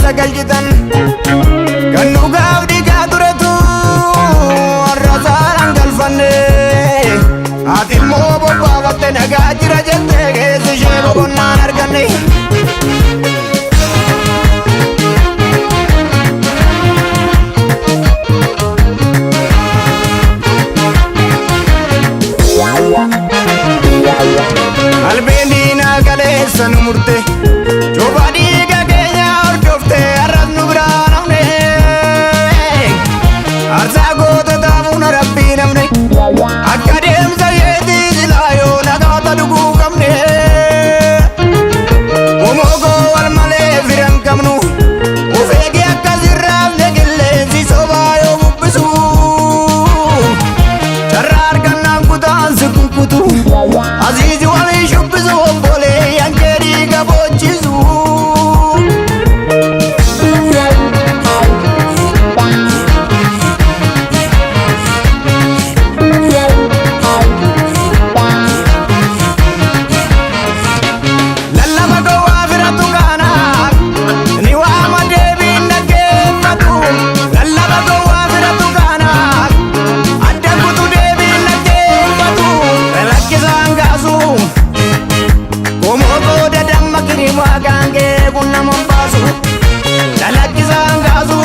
keessa galchitan. Kan dhugaaf dhiigaa turetu har'a saaraan galfanne. Ati immoo bobbaafatte nagaa jira jettee keessi ishee boqonnaan arganne. Albeen diinaa kaleessa nu murte, cufa dhiiga keenya hordofte har'as nu biraa namne. Aarsaa gootota fuuna rabbii namne, akka deemsa isheetii silaa yoo nagaata dhuguu qabne. Qomoo koo wal malee fira hin qabnu, of eegi akka sirraafne qilleensi sobaa yoo bubbisu. Carraa argannaan kutaan si kukkutu, asiisi walii shubbisu obboleeyyan kee dhiiga boochisu. Lallaba gowwaa firatu kaana, ni waama deebiin dhaggeeffatu. Lallaba gowwaa firatu kaana, adda kutu deebiin dhaggeeffatu. Lakkisaan kaasu, qomoo koo damma kirimaa gaangee kun nama hin baasu. Lalakkisaan kaasu,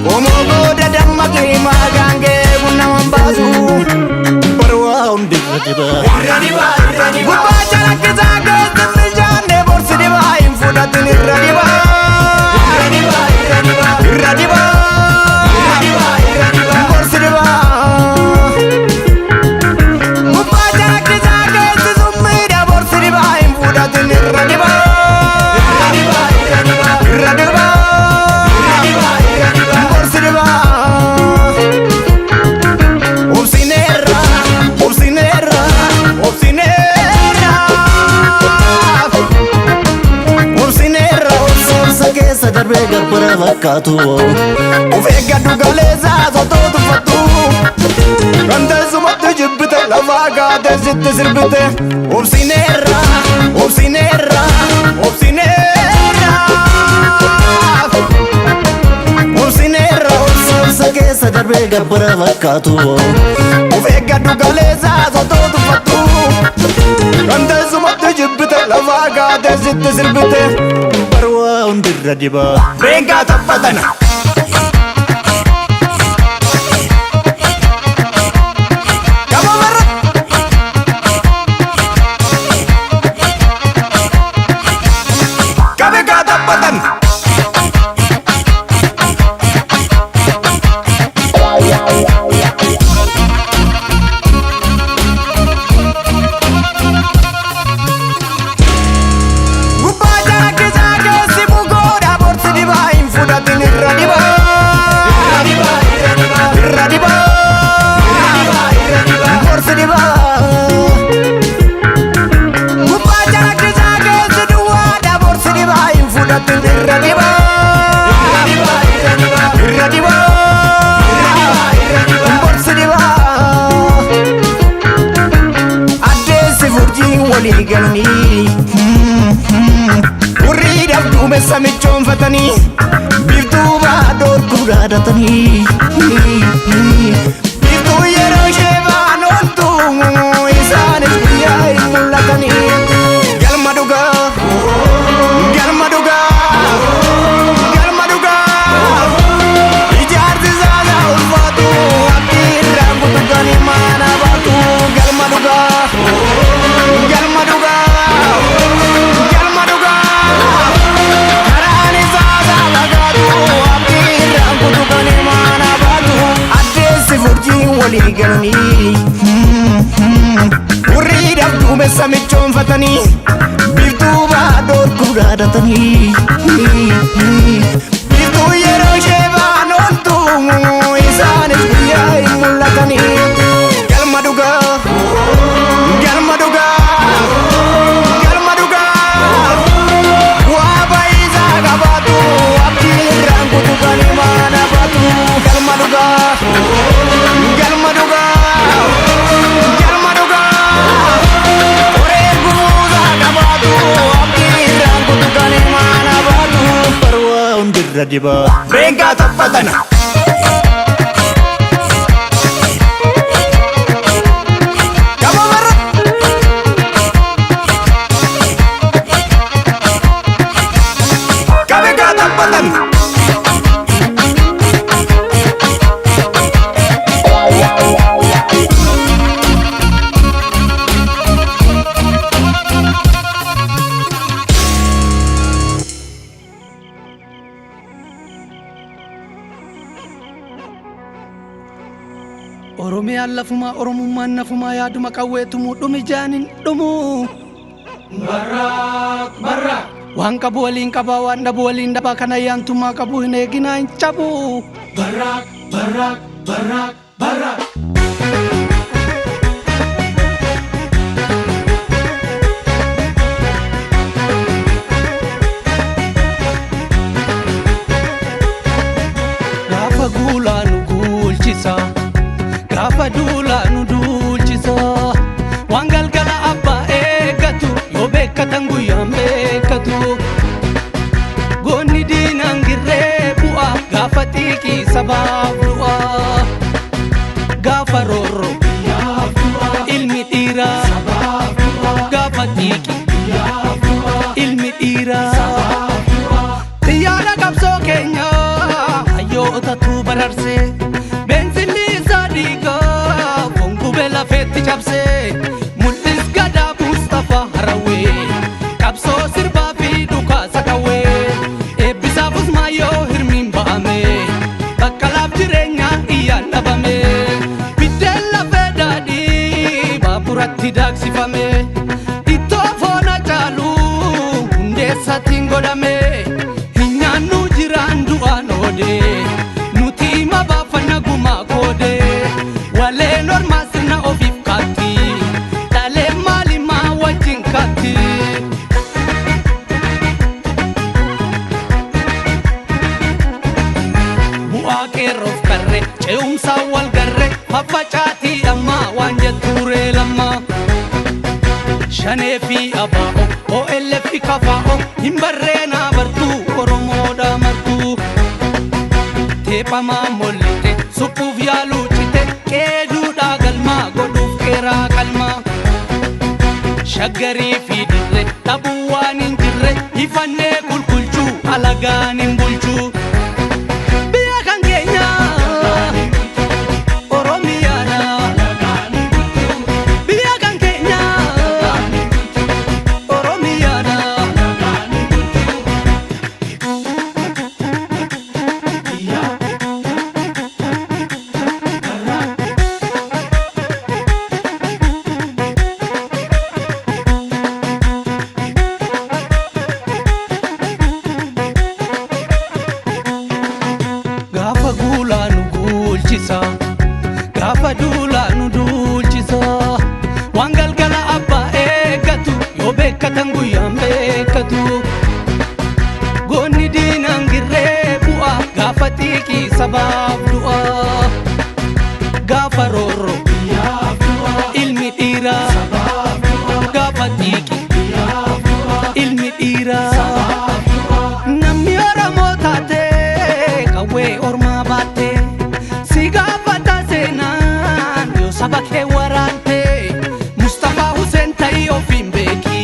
qomoo koo damma kirimaa gaangee kun nama hin baasu. Barwaa hundi irra dibaa. Gubbaa calaqqisaa keessi bilchaanne borsi dibaa hin fudhatin irra dibaa. Irra dibaa. Borsi dibaa. Gubbaa calaqqisaa keessi summiidha borsi dibaa hin fudhatin irra dibaa. Irra dibaa. Borsi dibaa. Obsineerra, obsineerra, obsineerra. Obsineerra, Obsa keessa darbee gabbara fakkaatu. Of eeggadhu galeessaa sotoo tuffattu. Kan teessumatti jibbite lafaa kaatee sitti sirbite. Obsineerra, obsineerra, obsineerra. Obsineerra, Obsa keessa darbee gabbara fakkaatu. Of eeggadhu galeessaa sotoo tuffattu. Kan teessumatti jibbite lafaa kaatee sitti sirbite. Barwaa hundi irra dibaa. Reengaa taphatan. Gama barra. Qabe kaa taphatan. Gubbaa calaqqisaa keessi bukoodha borsi dibaa hin fudhatin irra dibaa. Irra dibaa. Borsi dibaa. Gubbaa calaqqisaa keessi duwwaadha borsi dibaa hin fudhatin irra dibaa. Irra dibaa. Borsi dibaa. Addeessi furjiin walii galanii hurriidhaaf duumessa michoonfatanii biiftuu baadhoo Dhaadatanii. Biiftuu yeroo ishee ba'an ooltu isaanis guyyaa hin mul'atanii. Galma dhugaa, galma dhugaa, galma dhugaa. Ijaarsi isaa ulfaatu abdii irraan kutukanii mana baatu. Galma dhugaa, galma dhugaa, galma dhugaa. Karaan isaa fagaatu abdii irraan kutukanii mana baatu. Addeessi furjiin walii galanii hurriidhaaf duumessa michoonfatanii biiftuu baadhoo Dhaadatanii. Biiftuu yeroo ishee ba'an ooltu isaanis guyyaa hin mul'atanii. Galma dhugaa, galma dhugaa, galma dhugaa. Waa baay'isaa qabaatu abdii irraan kutukanii mana baatu. Galma dhugaa, galma dhugaa, galma dhugaa. Qoree gufuusaa qabaatu abdii irraan kutukanii mana baatu. hundirra dibaa. Beengaa taphatana. Gama barra. Qabeegaa taphatan. Oromiyaan lafumaa, Oromummaan nafumaa, yaaduma qawweetumuu dhumi jaanin dhumu. Waan qabu waliin qabaa, waan dhabu waliin dhabaa, kana ayyaantummaa qabu hin eeginaa hin cabu. Gaafa guulaa nu guulchisa, gaafa duulaa nu duulchisa. Waan galgala abbaa eeggatu yoo beekkatan guyyaan beekkatu. Goonni diinaan girree bu'a, gaafa xiiqii sabaaf du'a. Gaafa roorro ilmi dhiiraa, gaafa xiiqii ilmi dhiiraa. Xiyyaara qabsoo keenyaa hayyootatu bararsee, beensilli isaa dhiigaa foon gubee lafeetti cabsee, mul'is gadaa Mustafaa Harawee, qabsoo sirbaa fi dhukaasa qawwee, eebbisaaf Usmaayyoo hirmiin ba'ame, bakkalaaf jireenyaa iyyaan dhabame, biddeen lafee daadhii baaburatti daaksifame, ittoo foona caalu hundeessaatiin godhame. Hin nyaannu jiraan du'aan oode, nuti hima baafanna gumaa koode, waleen ormaa sirna ofiif kaatti, dhalee maalimaa wajjin kaatti. Bu'aa qeerroof qarre ce'umsaan wal garre, faffacaatii ammaa waan jettuuree lammaa. Shanee fi abaa'o, OLF fi kafaa'o, hin barreenaa bartuu Oromoodha martuu. Teephamaa mollite suphuuf yaaluu cite, qeeduudhaa galmaa godhuuf qeeraa qalmaa. Shaggarii fi dirre dhabuu waan hin jirre, ifannee kulkulchuu alagaan hin bulchuu. Biyya kan keenya Oromiyaadha. Biyya kan keenya Oromiyaadha. Gaafa guulaa nu guulchisa, gaafa duulaa nu duulchisa. Waan galgala abbaa eeggatu yoo beekkatan guyyaan beekkatu. Goonni diinaan girree bu'a, gaafa xiiqii sabaaf du'a. Gaafa roorro ilmi dhiiraa, gaafa xiiqii ilmi dhiiraa. Namni Oromoo taate qawwee ormaa baatte, si gaafata seenaan yoo saba kee waraante. Mustafaa Hussein ta'ii ofiin beeki,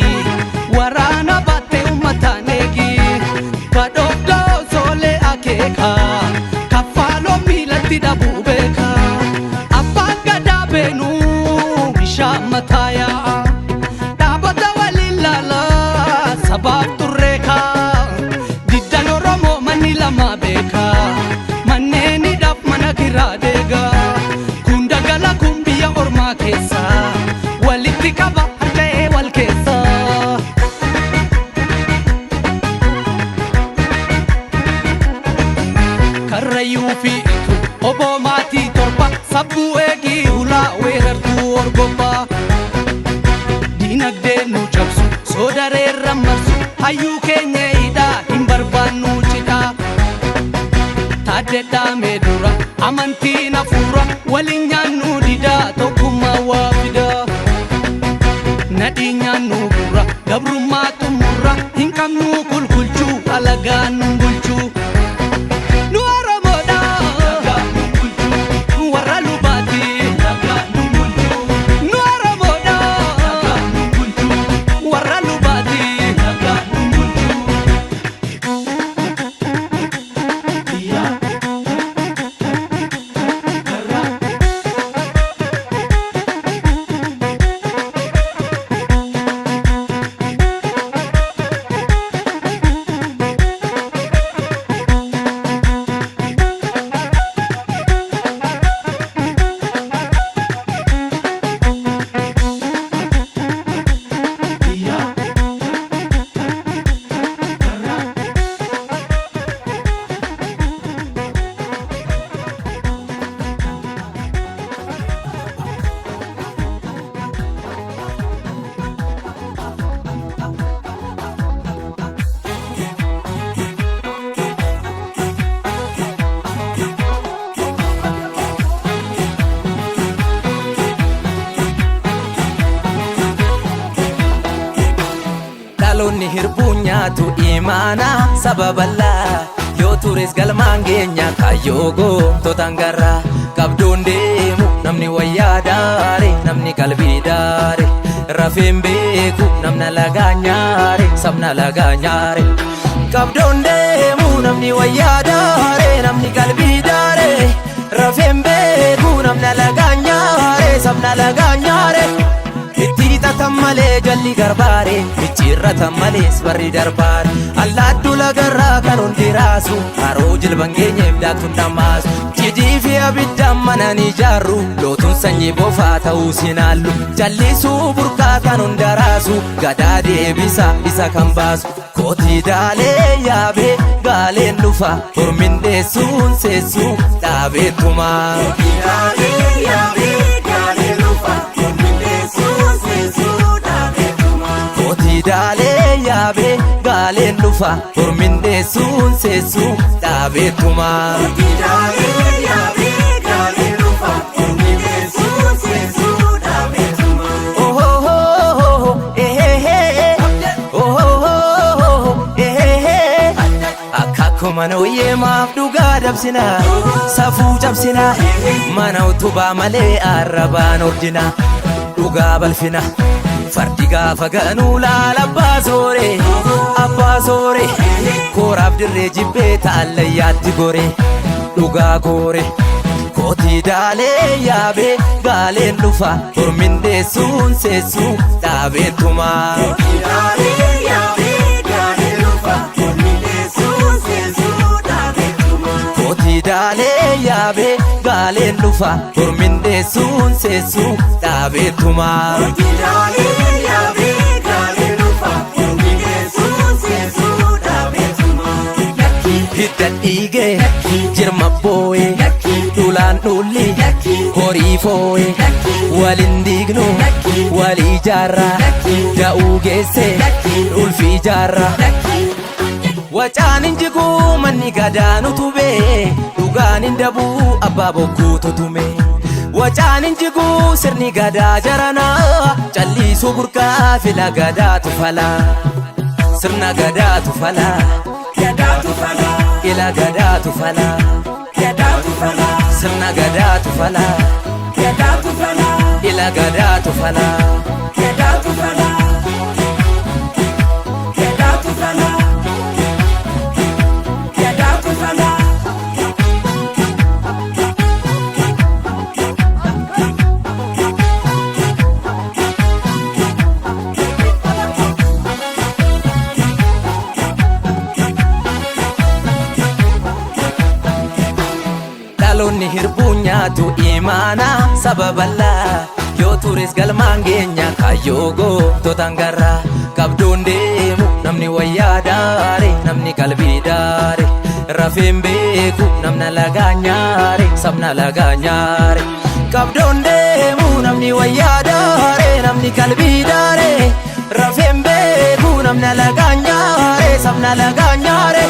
waraana baatte uummataan eegi. Badhoofdoo soolee akeeka, kaffaaloo miilatti dhabuu beeka. Abbaan gadaa beenuu bishaan mataa yaa'a, dhaabota waliin laalaa sabaaf turreeka. Diddan Oromoo manni lama beeka, manneen hidhaaf mana kiraa deega. Kun dagala kun biyya ormaa keessa, walitti qaba harca'ee wal keessa. Karrayyuu fi itu oboo maatii 7, sabbuu eegii hulaa weerartuu orgobbaa. Dinagdee nu cabsu soodareerra marsu, hayyuu keenya hidhaa hin barbaannu cidhaa. Taaddedhaa dura amantiin hafuura, waliin nyaannu didaa tokkummaa waa fidaa. Nadhii nyaannu gurra gabrummaa xumurra, hin qabnu kulkulchuu alagaan nu bulchuu. Dhaloonni hirbuu nyaatu imaana saba bal'aa yoo tures galmaan geenya kaayyoo goototaan garraa qabdoon deemu namni wayyaa daare namni qalbii daare rafeen beeku namna lagaa nyaare sabna lagaa nyaare qabdoon deemu namni wayyaa daare namni qalbii daare rafeen beeku namna lagaa nyaare sabna lagaa nyaare. Itti hixatan malee jalli garbaare micciirratan malees barri darbaare allaattuu lagarraa kan hundi raasu haroo jilban geenyeef daaktuun dhammaasu cidii fi abiddaan mana ni ijaarru lootuun sanyii bofaa ta'uu sinaallu jallisuu burqaa kan hunda raasu gadaa deebisa isa kan baasu kootii daalee yaabee gaaleen dhufa hormin dheessuun seessuu dhaabeetumaa. Kootii daalee yaabee gaaleen dhufa hormin dheessuun seessuu dhaabeetumaa. Akkuma nooyyee maaf dhugaa dabsina safuu cabsina mana utubaa malee arrabaan ordina dhugaa balfina fardi gaafa ganuu laala abbaa soore abbaa soore kooraaf dirree jibbee taallayyaatti gore dhugaa goore. Kootii daalee yaabee gaaleen dhufa hormin dheessuun seessuu dhaabeetumaa. Kootii daalee yaabee gaaleen dhufa hormin dheessuun seessuu dhaabeetumaa. Hidda dhiigee jirma boo'ee dhulaan dhulli horii foo'ee waliin diignu walii ijaarraa da'uu geesse ulfi ijaarraa. Wacaan hin jiguu manni gadaan utubee dhugaan hin dabuu abbaa bokkuu tutume. Wacaan hin jiguu sirni gadaa jaranaa calliisuu burqaa fila gadaatu falaa. Sirna gadaatu falaa. Ila gadaatu falaa. Sirna gadaatu falaa. Ila gadaatu falaa. Dhaloonni hirbuu nyaatu imaana saba bal'aa yoo tures galmaan geenya kaayyoo goototaan garraa qabdoon deemu namni wayyaa daare namni qalbii daare rafeen beeku namna lagaa nyaare sabna lagaa nyaare qabdoon deemu namni wayyaa daare namni qalbii daare rafeen beeku namna lagaa nyaare sabna lagaa nyaare.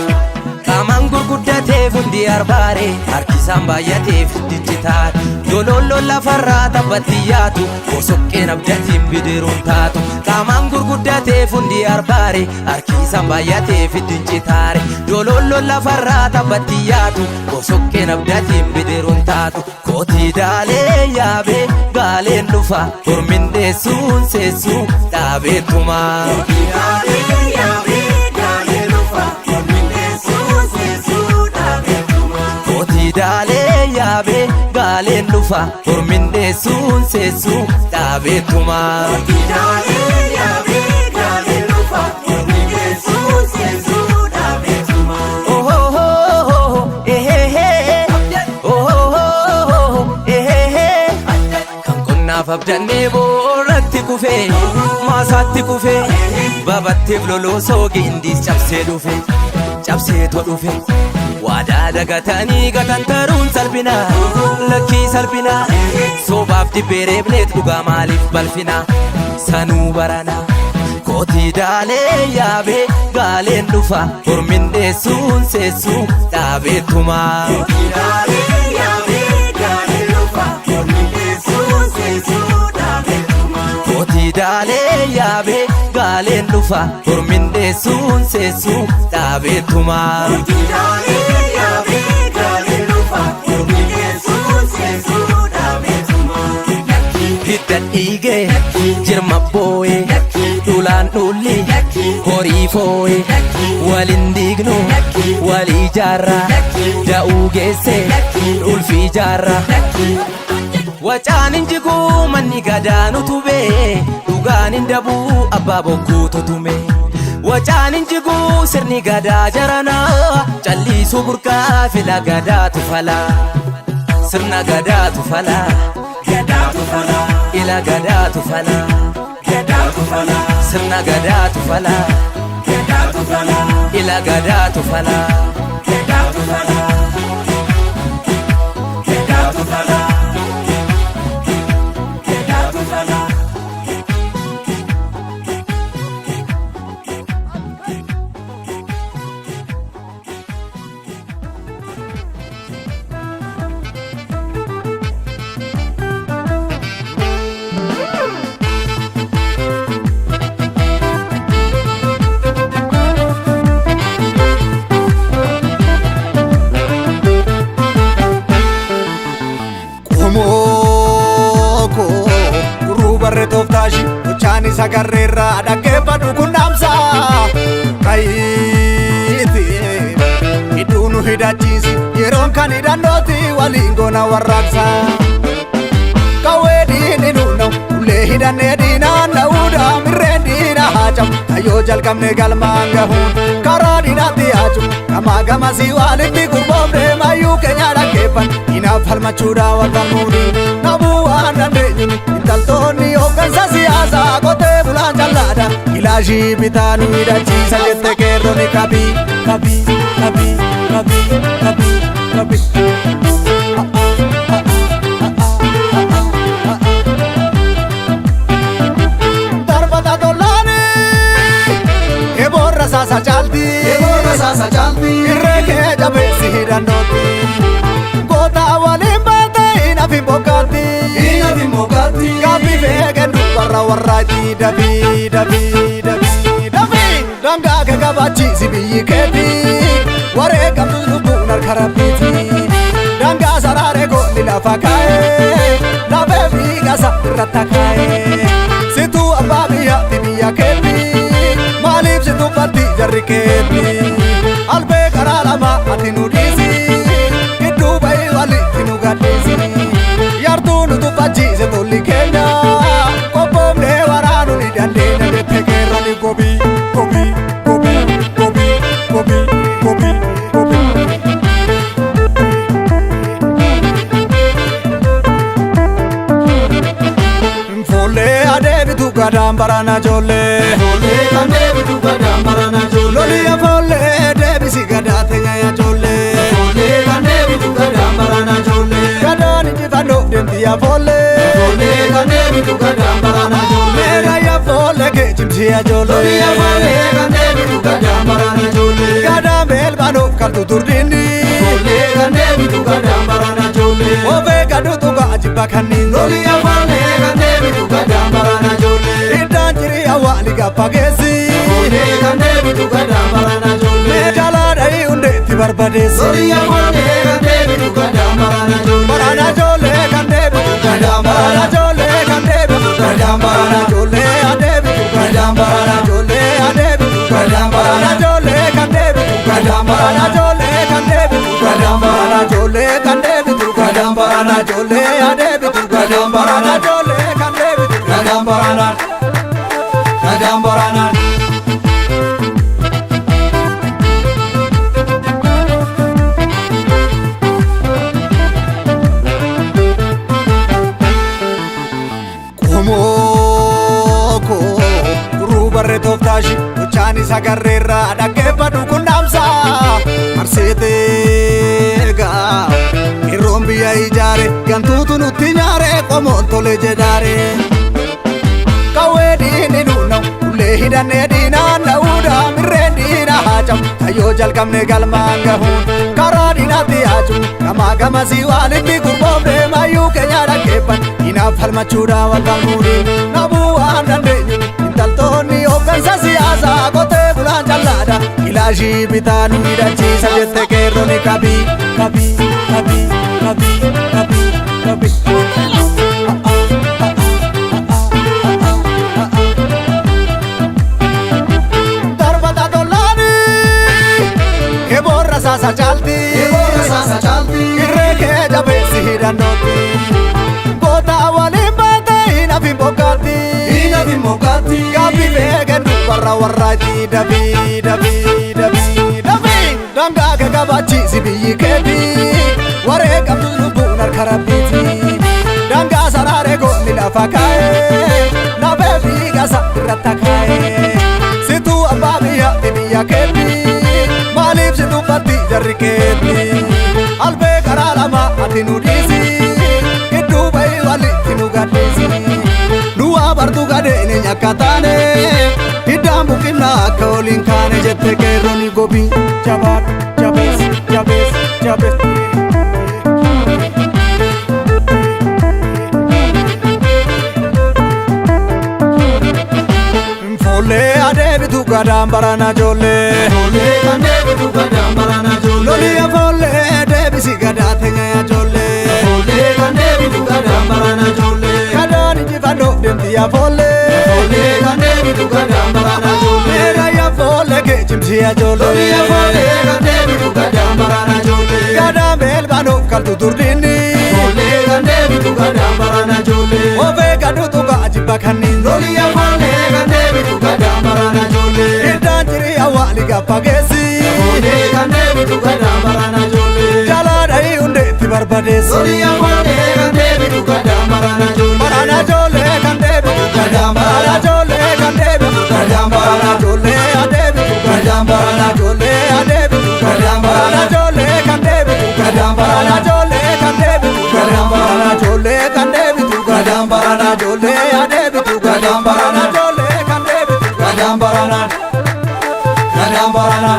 Qaamaan gurguddateef hundi arbaare harkisaan baay'ateef dijjitaare dololloon lafarraa taphatti yaatu bosoqqeen abdatiin bidiruun taatu qaamaan gurguddateef hundi arbaare harkisaan baay'ateef dijjitaare dololloon lafarraa taphatti yaatu bosoqqeen abdatiin bidiruun taatu kootii daalee yaabee gaaleen dhufa hormin dheessuun seessuu dhaabeetumaa. Kootii daalee yaabee gaaleen dhufa hormin dheessuun seessuu dhaabeetumaa. Kan qonnaaf abdannee booratti kufee maasaatti kufee babatteef loloosoo gindiis cabsee dhufe cabseetoo dhufe. Waadaa dagatanii gatantaruun salphina lakkii salphina sobaaf dibbee reebneet dhugaa maaliif balfina sanuu barana. Kootii daalee yaabee gaaleen dhufa hormin dheessuun seessuu dhaabeetumaa. Kootii Didaalee yaabee gaaleen dhufa hormindeessuun seessuu dhaabeetumaa. Didaalee yaabee gaaleen dhufa hormindeessuun seessuu dhaabeetumaa. Hidda dhiigee jirma boo'ee dhulaan dhulli horii foo'ee waliin diignu walii jaarraa da'uu geesse ulfii jaarraa. Wacaan hin jiguu manni gadaan utubee dhugaan hin dabuu abbaa bokkuu tutume. Wacaan hin jiguu sirni gadaa jaranaa calliisuu burqaa fila gadaatu falaa. Sirna gadaatu falaa. Gadaatu falaa. Ila gadaatu falaa. Gadaatu falaa. Sirna gadaatu falaa. Gadaatu falaa. Ila gadaatu falaa. Gadaatu falaa. Gadaatu falaa. Gadaatu falaa. Qomooko gurruu barree tooftaashi gochaan isa garreerraa dhaggeeffadhu kun dhaamsa kayiiti hidhuu nu hidhachiisi yeroon kan hidhannooti waliin goona warraaqsa. Qawwee diinni nuuna'u ulee hidhannee diinaan dha'uudha mirreen diina haacamu kayyoo jalqabne galmaan gahuun karaa diinaatti yaacu gamaa gamasii waalitti gurboofne mayyuu keenya dhaggeeffan diinaaf falmachuudha wal falmuuni nabuu waan dandeenyuni intaltoonni hooggansa siyaasaa qotee bulaan callaadha ilaashii bitaa nu hidhachiisa jette qeerrooni kabii kabii kabii kabii kabii kabii. Darbata tolaani eboorra saasa caalti Eboorra saasa caalti. Irree kee jabeessi hidhannooti goota waliin baate hin hafin bokkaatti Hin hafin bokkaatti. Gaaffi feegennu warra warraati dafii dafii dafii dafii dangaa kee qabachiisi biyyi keeti wareegamtu lubbuun harka rabbiiti dangaa saraaree goonni lafa kaa'ee lafee fiigasa irratti kaa'ee situu abbaa biyyaatti biyya keeti maaliif si tuffatti jarri keeti albee karaa lama ati nu dhiisi gidduu bahii walitti nu gadhiisi yartuu nu tuffachiise tolli keenya qophoofnee waraanuu ni dandeenya jette qeerroni gobii gobii gobii gobii gobii gobii gobii. Foollee adeemitu gadaan barana ijoollee. Foollee kan deebitu gadaan barana ijoollee. Loliya foollee deebisi gadaa teenya yaa ijoollee. Foollee kan deebitu gadaan barana ijoollee. Gadaan injifannoo deemti yaa foollee. Foollee kan deebitu gadaan barana ijoollee. Meera yaa foollee geejjibsi yaa ijoollee. Loliya foollee kan deebitu gadaan barana ijoollee. Gadaan beelbaanoof kaltu turdiinni. Foollee kan deebitu gadaan barana ijoollee. Ofee gaduutu gaajibba kanniin. Loliya foollee kan deebitu gadaan barana ijoollee. Iddaan jirii awwaali gaffa geessi. Foollee kan deebitu gadaan barana ijoollee. Jalaa dhahii hundeetti barbadeessi. Loliya foollee kan deebitu gadaan barana ijoollee. Barana ijoollee kan deebitu Gadaan barana. barana ijoollee kan deebitu Gadaan barana. ijoollee adeebitu Gadaan barana. ijoollee adeebitu Gadaan barana. barana ijoollee kan deebitu Gadaan barana. barana ijoollee kan deebitu Gadaan barana. barana ijoollee kan deebitu Gadaan barana. barana ijoollee adeebitu Gadaan barana. barana ijoollee kan deebitu Gadaan barana. Gadaan barana. Qomooko gurruu barree tooftaashi gochaan isa garreerraa dhaggeeffadhu kun dhaamsa marseetee egaa qeerroon biyya ijaare gantuutu nutti nyaare qomoon tole jedhaare. Qawwee diinni nuuna'u ulee hidhannee diinaan dha'uudha mirreen diina haacamu. cabu kayyoo jalqabne galmaan gahuun karaa diinaatti yaaju gamaa gamasii waalitti gurboofne mayyuu keenya dhaggeeffan diinaaf falmachuudhaan wal falmuuni nabuu waan dandeenyu intaltoonni hooggansa siyaasaa qotee bulaan callaadha ilaashii bitaa nu hidhachiisa jette qeerrooni kabii kabii kabii kabii kabii kabii. Darbata dollaani eboorra saasa caalti Eboorra saasa caalti. Irree kee jabeessi hidhannootti goota waliin baate hin hafin bokkaatti Hin hafin bokkaatti. Gaabbii beekennu warra warraatti dabii dabii dabii dabii dangaa kee kabachiisi biyyi keeti waree qabdu lubbuun harka rabbiiti dangaa saraaree goonni lafa kaa'ee lafee fiigasa irratti kaa'ee situu abbaa biyyaatti biyya keetti maaliif si tuffatti jarri keetti albee karaa lama ati nu dhiisi gidduu bahii walitti nu gadhiisi nu waa bartuu gadeeni nyakka taane hiddaan buqinna akka waliin kaane jette qeerrooni gobii jabaadhu jabeessi jabeessi jabeessi. Foollee adeebitu gadaan barana ijoollee. Foollee kan deebitu gadaan barana ijoollee. Loliya foollee deebisi gadaa teenya ijoollee. Foollee kan deebitu gadaan barana ijoollee. Gadaan injifannoo deemti yaa foollee. Foollee kan deebitu gadaan barana ijoollee. Meera yaa foollee kee cimsi yaa ijoollee. Loliya foollee kan deebitu gadaan barana ijoollee. Gadaan beelbaanoof kaltu turdiinni. Foollee kan deebitu gadaan barana ijoollee. Ofee gadhuutu gaajibba kanniin. Loliya foollee kan deebitu gadaan barana ijoollee. Hiddaan jirii awwaali gaffa geessi. Foollee kan deebitu gadaan barana ijoollee. Jalaa dhahii hundeetti barbadeessi. Loliya foollee kan deebitu gadaan barana ijoollee. Barana ijoollee kan deebitu Gadaan barana. Barana ijoollee kan deebitu Gadaan barana. Ijoollee adeebitu Gadaan barana. Ijoollee adeebitu Gadaan barana. Barana ijoollee kan deebitu Gadaan barana. Barana ijoollee kan deebitu Gadaan barana. Ijoollee kan deebitu Gadaan barana. Ijoollee adeebitu Gadaan barana. Ijoollee kan deebitu Gadaan barana. Gadaan barana.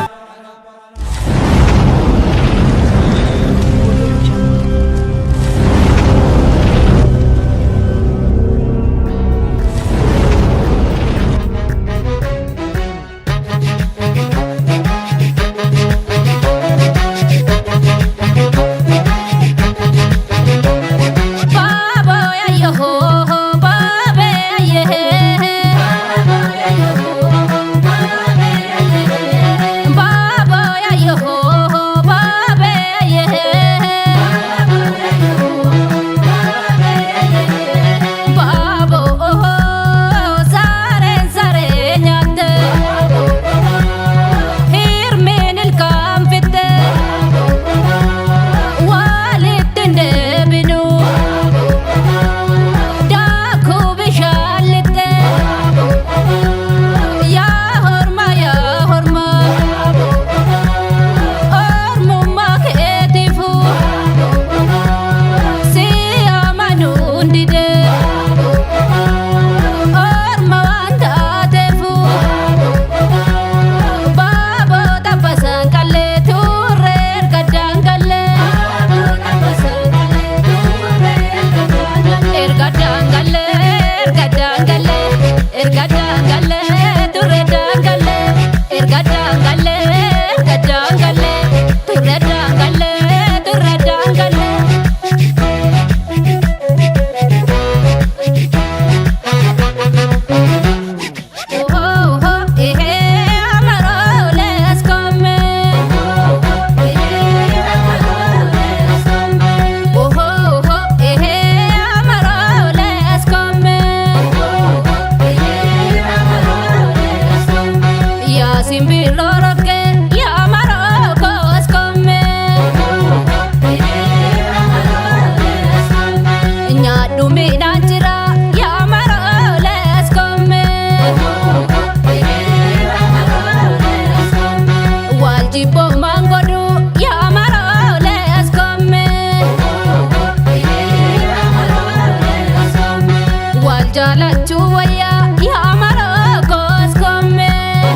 Jaalachuu wayyaa yaa maroo koos koomee.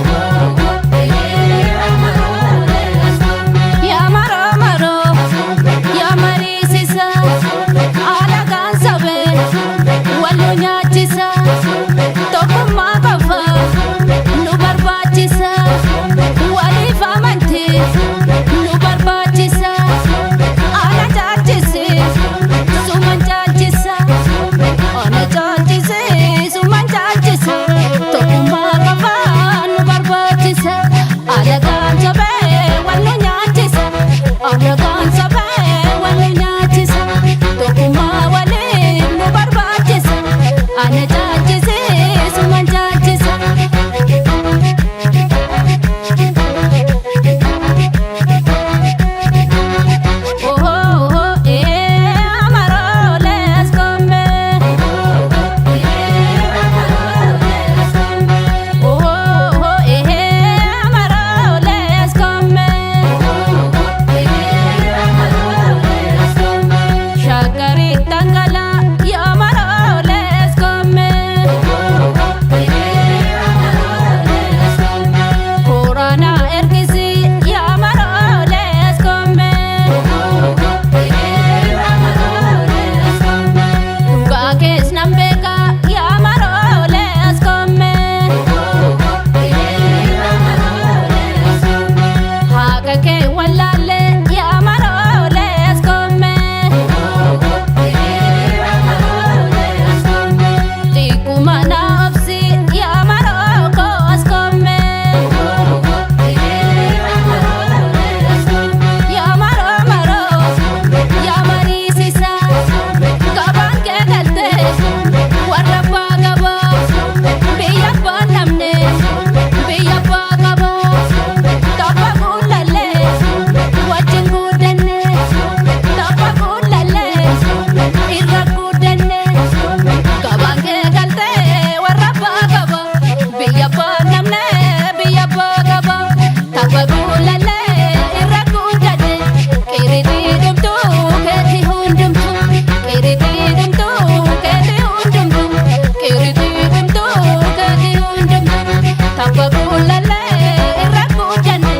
Guulallee irra guujanne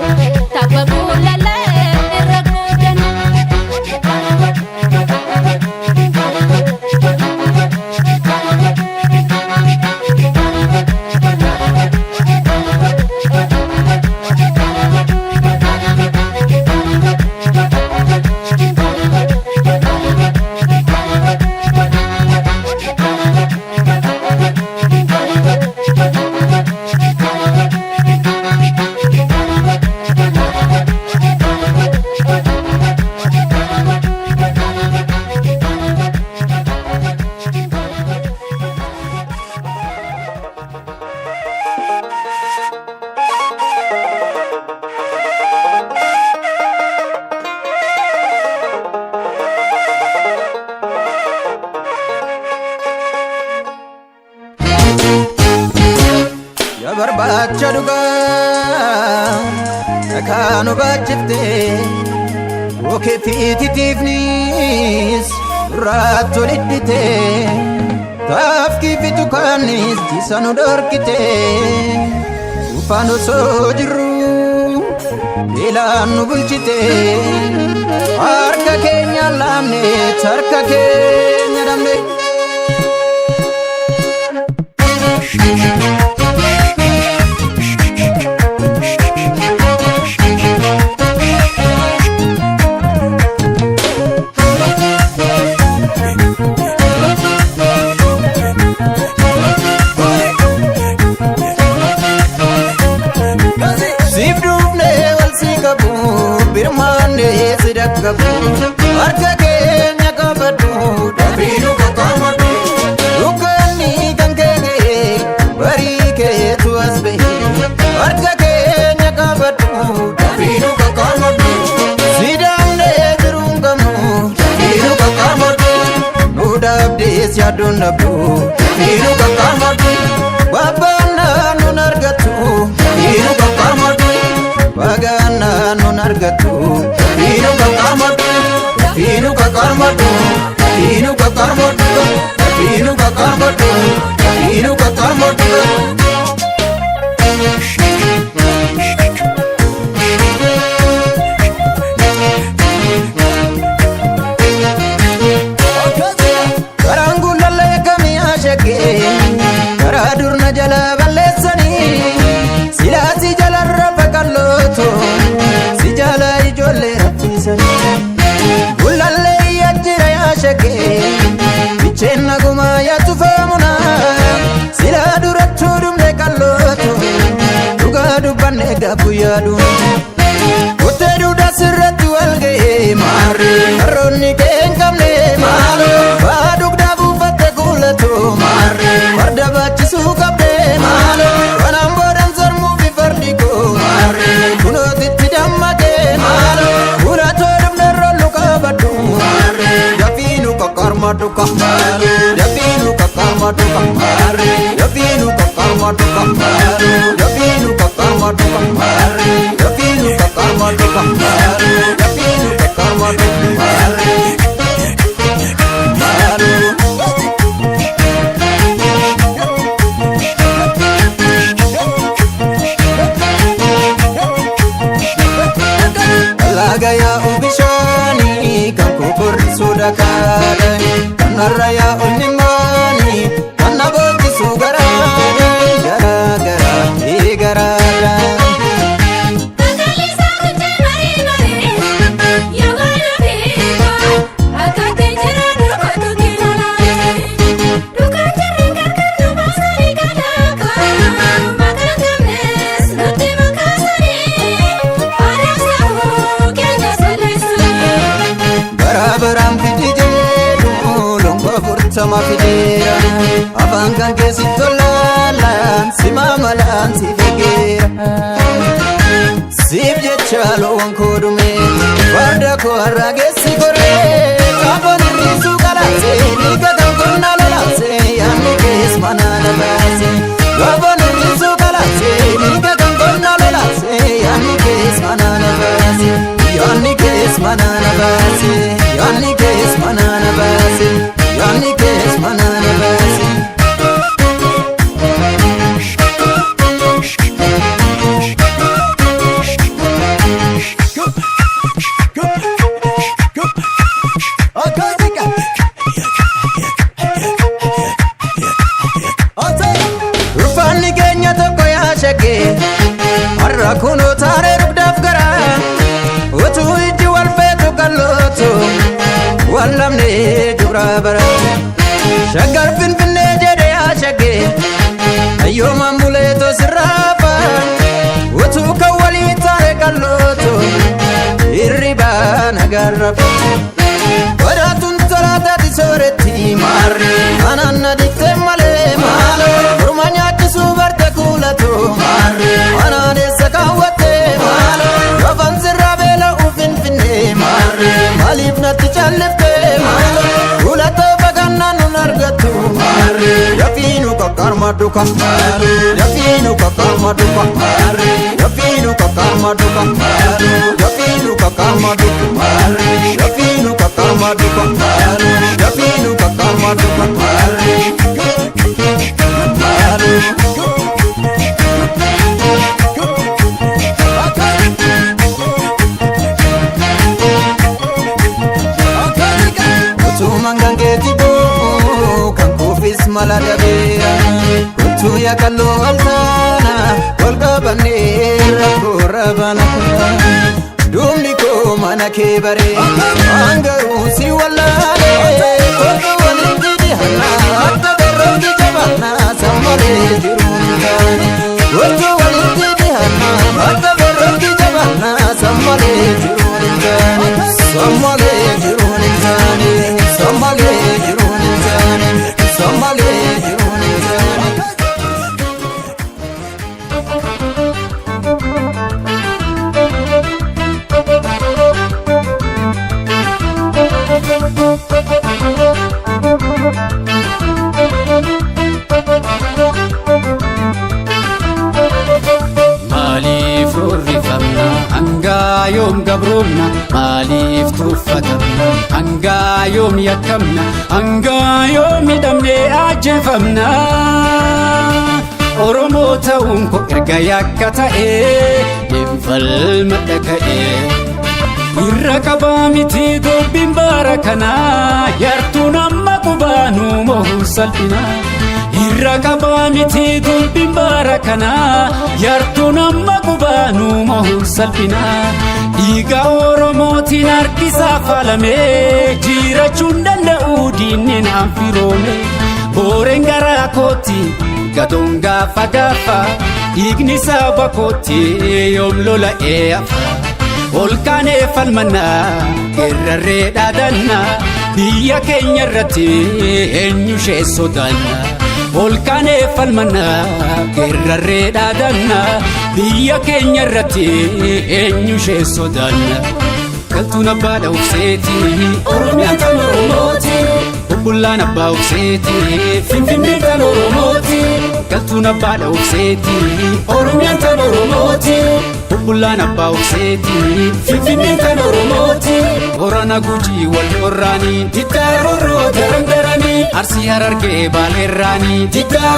tabba guulallee irra guujanne. Ya barbaacha dhugaa dhakaa nu baachiftee okeeffiititiifnis durraatti oliddite taafkii fi tukaannis tisa nu dhorkite ufaan osoo jirru beelaan nu bulchite harka keenya laamne harka keenya dhabne. Siif duufnee wal si qabu birmaannee si dhaqqabu harka keenya qabadhu dafiinu qaqqamadhu dukkanni kan kee ga'e barii keetu as ba'e harka keenya qabadhu dafiinu qaqqamadhu si daamnee jiruun qabnu dafiinu qaqqamadhu nu dhaabdees yaaddoon dhabdu dafiinu qaqqamadhu babbaannaa nun argattu dafiinu qaqqamadhu Bagana nun argattu Fiinu qaqqamadhu Fiinu qaqqamadhu Fiinu qaqqamadhu Fiinu qaqqamadhu Fiinu qaqqamadhu. Karaan guulallee kamii shakkee karaa durna jala balleessanii silaasii jalarra faqallooto si jala ijoollee raffisanii guulallee yajjira yaa shakkee bicheen nagumaa yaa tufaamuna silaa durattuu dhumne qallooto dhugaa dubbanne gaafu yaaduna. Kuttee duudaa sirratti wal ga'ee maarree harroonni kee hin qabne maaloo ba'aa dugdaa buufatte kuulatoo maarree farda baachisuu qabdee maaloo kanaan boodan sarmuu fi fardi koo maarree kunootitti dammaqee maaloo kuulatoo dhumne rollu qabadhu maarree dafiinu qaqqarmadhu maaloo dafiinu qaqqarmadhu maarree dafiinu qaqqarmadhu maaloo dafiinu qaqqarmadhu maarree dafiinu qaqqarmadhu maaloo dafiinu qaqqarmadhu maarree maaloo. Laga yaa'u bishaanii kan kokorrisu dhakaadha. Kan narra yaa'u nimmaanii kan na booccisu garaadha. Garaa garaa ee garaadha. Magaalisa kuttee marii marii yaa waan ofiikaa akkaataa jiraan dhukkutu kilolaalee dhugaa jirri gargar nu baasanii kadhaakaa maqaan qabnes nutti makaasanii aadaa safuu keenya salleessanii. Bara baraan fidi jedhu loon 40 fideera. Afaan kan keessi tolaalaan si maamalaan si fegeera. Siif jecha loon koo dhume farda koo har'a geessi koree qaboon hir'isuu qalaasee dhiiga kan qonnaa lolaasee yaadni kees mana lalaasee. Qaboon hir'isuu qalaasee dhiiga kan qonnaa lolaasee yaadni kees mana lalaasee. Yaadni kees mana lalaasee yaadni kees mana lalaasee yaadni kees mana lalaasee. Barattu Shaggar Finfinnee jedhee yaa shaggee Hayyoomaan buleetoo sirraafa Utuu kan walii taane qallootu Hirribaa nagarrafa Badhaatuun tolaataati sooretti maarri Anaan na diqtee malee maaloo Morma nyaachisuu barte kuulatu maarri Anaan eessa kaawwattee maaloo Lafaan sirraa beela'uu Finfinnee maarri Maaliif natti calliftee maaloo Kuulatoo fagannaan nun argattu maarri Yafiinu kakkarma duka maarri Yafiinu kakkarma duka maarri Yafiinu kakkarma duka maarri Yafiinu kakkarma duka maarri Yafiinu kakkarma duka maarri Yafiinu kakkarma duka maarri Maarri. Utumaan gangeetti bu'u kan kuufis mala dhabeera. Utuu yaakalloo altaana wal qabannee rakkoo rabana. Duumni koo mana kee baree waan garuu si wallaalee. Kootu walitti dhiyaannaa akka berrootti jabaannaa sammalee jiruun taane. Kootu walitti dhiyaannaa akka berrootti jabaannaa sammalee jiruun taane. Sammalee jiruun taane. Sammalee jiruun taane. Sammalee jiruun taane. Maaliif rurrifamna hangaa yoom gabroomna maaliif tuffatamna hangaa yoom yakkamna hangaa yoom hidhamnee ajjeefamna Oromoo ta'uun koo erga yakka ta'ee deemfalma dhaga'ee. Irra qabaa miti dubbiin bara kanaa yartuun amma qubaanuu mohu salphina. Irra qabaa miti dubbiin bara kanaa yartuun amma qubaanuu mohu salphina. Dhiiga Oromootiin harkisaa faalamee jiraachuun danda'u diinni naan firoome. Booreen garaa kootti gatoon gaafa gaafa dhiigni saba kootti yoom lola'ee hafa. Olkaanee falmannaa geerrarree dhaadannaa biyya keenya irratti eenyu ishee sodaanna. Olkaanee falmannaa geerrarree dhaadannaa biyya keenya irratti eenyu ishee sodaanna. Galtuun abbaa obseeti Oromiyaan tan Oromooti. Bubbullaan abbaa obseeti Finfinneen tan Oromooti. Galtuun abbaa obseeti Oromiyaan tan Oromooti. Bubbullaan abbaa obseeti Finfinneen tan Oromooti. Boorana Gujii wal horraanii Diddaa daran daranii Arsii Harargee Baaleerraanii Diddaa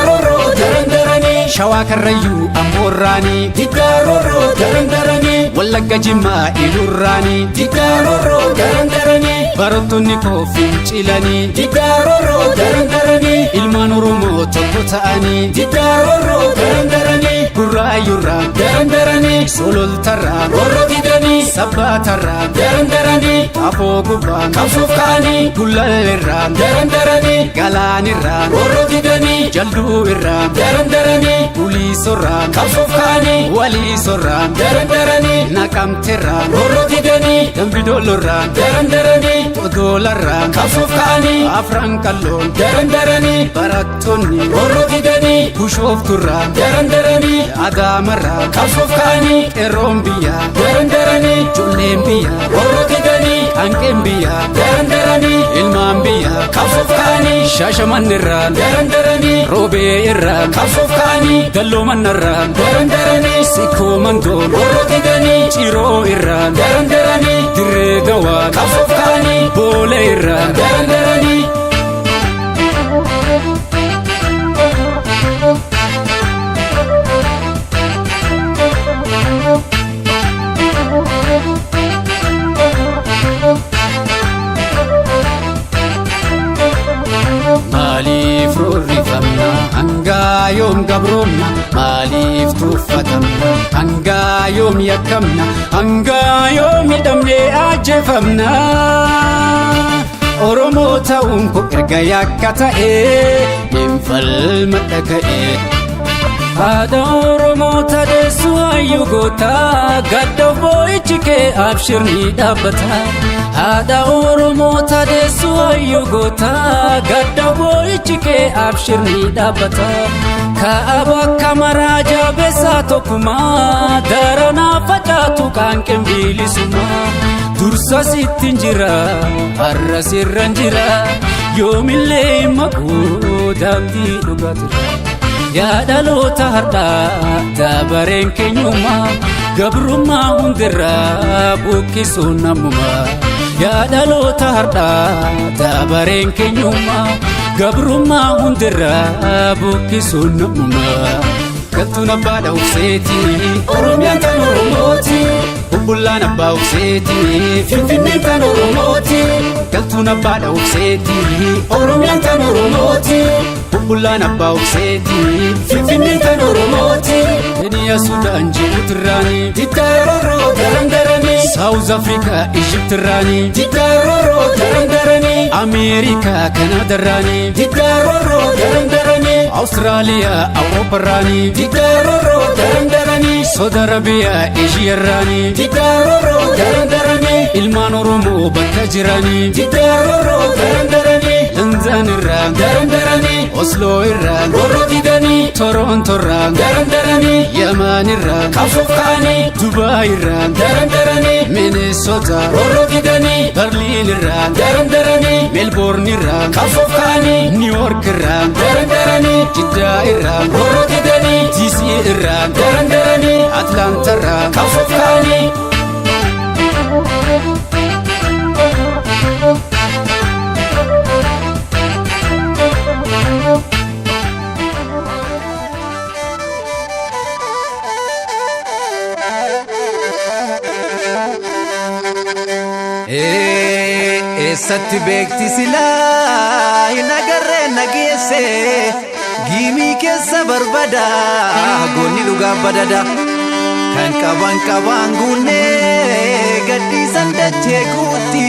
daran daranii Shawaa Karrayyuu Amboorraanii Diddaa daran daranii Wallagga Jimmaa Ilurraanii Diddaa daran daranii Barattoonni koo fincilanii Diddaa daran daranii Ilmaan Oromoo tokko ta'anii Diddaa daran daranii Gurraayyurraa daran daranii Sololtarraa roorroo didanii Sabbaatarraa daran daranii Afoo gubbaa qabsoof ka'anii Gullalleerraa daran daranii Galaanirraa roorroo didanii Jalduu irraa daran daranii Guliisorraa qabsoof ka'anii Waliisorraa daran daranii Naqamteerraa roorroo didanii Dambidoolorraa daran daranii Odolarraa qabsoof ka'anii Afran qalloon daran daranii Barattoonni roorroo didanii Bushoofturraa daran daranii Adaamarraa qabsoof ka'anii Qeerroon biyyaa daran daranii Ijoolleen biyyaa roorroo didanii Hanqeen biyyaa daran daranii Ilmaan biyyaa qabsoof ka'anii Shaashamannirraa daran daranii Roobee irraa qabsoof ka'anii Dalloomanarraa daran daranii Sikkoo mandoon roorroo didanii Ciroo irraa daran daranii Dirree dawaa qabsoof ka'anii Boolee irraa daran daranii. Maaliif rurrifamna hangaa yoom gabroomna maaliif tuffatamna hangaa yoom yakkamna hangaa yoom hidhamnee ajjeefamna. Oromoo ta'uun koo erga yakka ta'ee hin dhaga'ee. Haadha Oromoo tadeessu hayyuu goota gadda boo'ichi kee abshir ni dhaabbata. Haadha Oromoo tadeessu hayyuu goota gadda boo'ichi kee abshir ni dhaabbata. Kaaba kamaraa jabeessaa tokkummaa daranaa facaatu qaanqeen bilisummaa. Dursa sittiin jira har'a sirran jira yoomillee hin maquu daandii dhugaatira. Yaa dhaloota har'aa dabareen keenyummaa gabrummaa hundirraa buqqisuun namummaa. Yaa dhaloota har'aa dabareen keenyummaa gabrummaa hundirraa buqqisuun namummaa. Galtuun abbaa ufseeti Oromiyaan tan Oromooti. Bubbullaan abbaa ufseeti Finfinneen tan Oromooti. Galtuun abbaa ufseeti Oromiyaan tan Oromooti. Bubbullaan abbaa ufseeti Finfinneen tan Oromooti. Keniyaa Sudaan Jibuutirraani Diddaaroroo daran daranii Saawuz Afrikaa Ijiptirraani Diddaaroroo daran daranii Ameerikaa Kanaadarraani Diddaaroroo daran daranii Awustiraaliyaa Awuroopparraani Diddaaroroo daran daranii Saudi Arabiyaa Eeshiyaarraani Diddaaroroo daran daranii Ilmaan Oromoo bakka jiranii Diddaaroroo daran daranii London irraa daran daranii Osloo irraa roorroo didanii Toronto irraa daran daranii Yaman irraa qabsoof ka'anii Dubaay irraa daran daranii Minnesota roorroo didanii Berliin irraa daran daranii Melbourne irraa qabsoof ka'anii New York irraa daran daranii Jiddaa irraa roorroo didanii DC irraa daran daranii Atlanta irraa qabsoof ka'anii. Eessatti beekti silaa hin agarree nageesse giimii keessa barbada goonni dhugaa badada kan qaban qabaan guunnee gadhiisan dachee guutti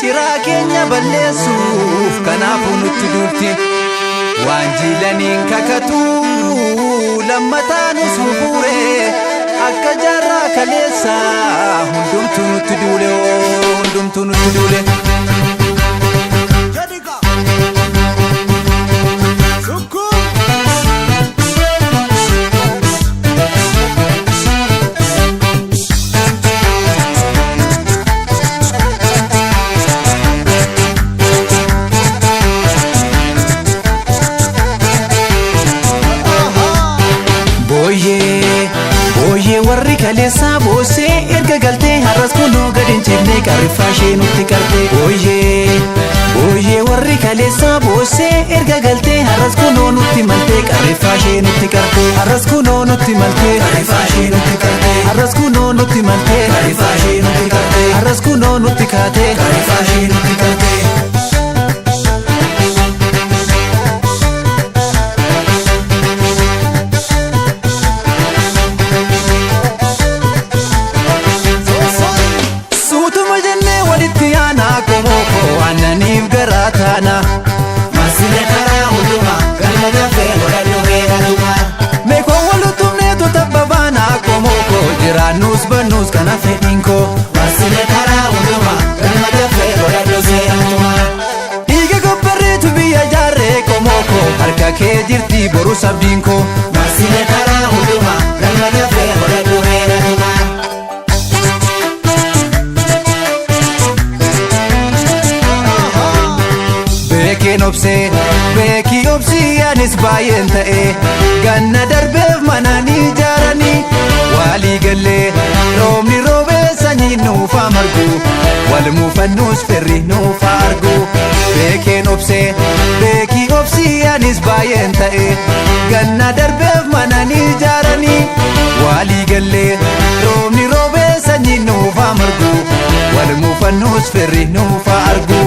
ciraa keenya balleessuuf kanaafuu nutti duulti waan jiilaniin kakatu lammataa nus fuure akka jaarraa kaleessa hundumtuu nutti duule hundumtuu nutti duule. Booyyee warri kaleessaa boossee erga galtee har'as kunoo gad hin ciifne qarriffaa ishee nutti qarte. Booyyee booyyee warri kaleessaa boossee erga galtee har'as kunoo nutti maltee qarriffaa ishee nutti qarte. Har'as kunoo nutti maltee qarriffaa ishee nutti qarte. Har'as kunoo nutti maltee qarriffaa ishee nutti qarte. Har'as kunoo nutti kaatee qarriffaa ishee nutti qarte. Suutuma jennee walitti aanaa qomoo koo aannaniif garaa taana. Marsine karaa hundumaa galma dafee godhadhu reeratuma. Meekoon wal utubneetu tabba baanaa qomoo koo jiraannus bannus kana fedhiin koo. Marsine karaa hundumaa galma dafee godhadhu seeratuma. Dhiiga gobbarreetu biyya jaarree qomoo koo harka kee jirti boru sabdiin koo. Marsine karaa hundumaa galma dafee godhadhu reeratuma. Beekeen obsee beekii obsii anis baay'een ta'e ganna darbeef mana ni ijaaranii waalii gallee roobni roobee sanyii nuufaa margu wal muufannuus firri nuufaa argu. Beekeen obsee beekii obsii anis baay'een ta'e ganna darbeef mana ni ijaaranii waalii gallee roobni roobee sanyii nuufaa margu wal muufannuus firri nuufaa argu.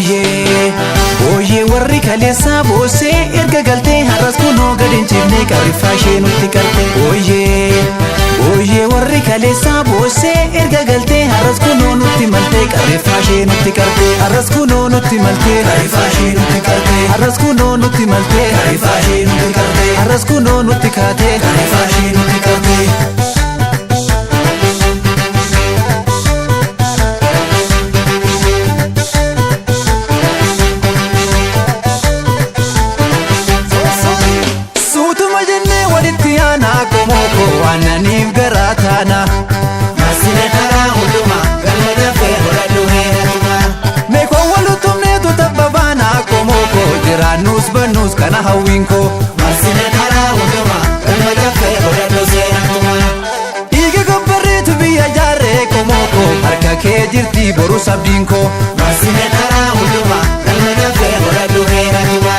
Ooyee ooyee warri kaleessaa boossee erga galtee har'as kunoo gad hin ciifne qarriffaa ishee nutti qarte. Ooyee ooyee warri kaleessaa boossee erga galtee har'as kunoo nutti maltee qarriffaa ishee nutti qarte. Har'as kunoo nutti maltee qarriffaa ishee nutti qarte. Har'as kunoo nutti maltee qarriffaa ishee nutti qarte. Har'as kunoo nutti kaatee qarriffaa ishee nutti qarte. Suutuma jennee walitti aanaa qomoo koo aannaniif garaa taana. Marsine karaa hundumaa galma dafee godhadhu heeratuma. Meeqoon wal utubneetu tabba baanaa qomoo koo jiraannus bannus kana hawwiin koo. Marsine karaa hundumaa galma dafee godhadhu seeratuma. Dhiiga gabbarreetu biyya jaarree qomoo koo harka kee jirti boru sabdiin koo. Marsine karaa hundumaa galma dafee godhadhu heeratuma.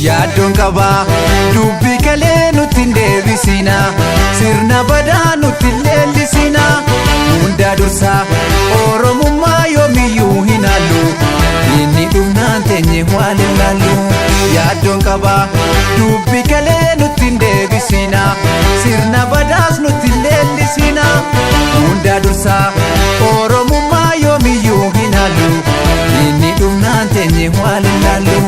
Yaaddoon qabaa dubbii kalee nutti hin deebisina sirna badaa nutti hin leellisina hunda dursaa oromummaa yoomiyyuu hin haallu inni dhumnaan teenye waan hin laallu. Yaaddoon qabaa dubbii kalee nutti hin deebisina sirna badaas nutti hin leellisina hunda dursaa oromummaa yoomiyyuu hin haallu inni dhumnaan teenye waan hin laallu.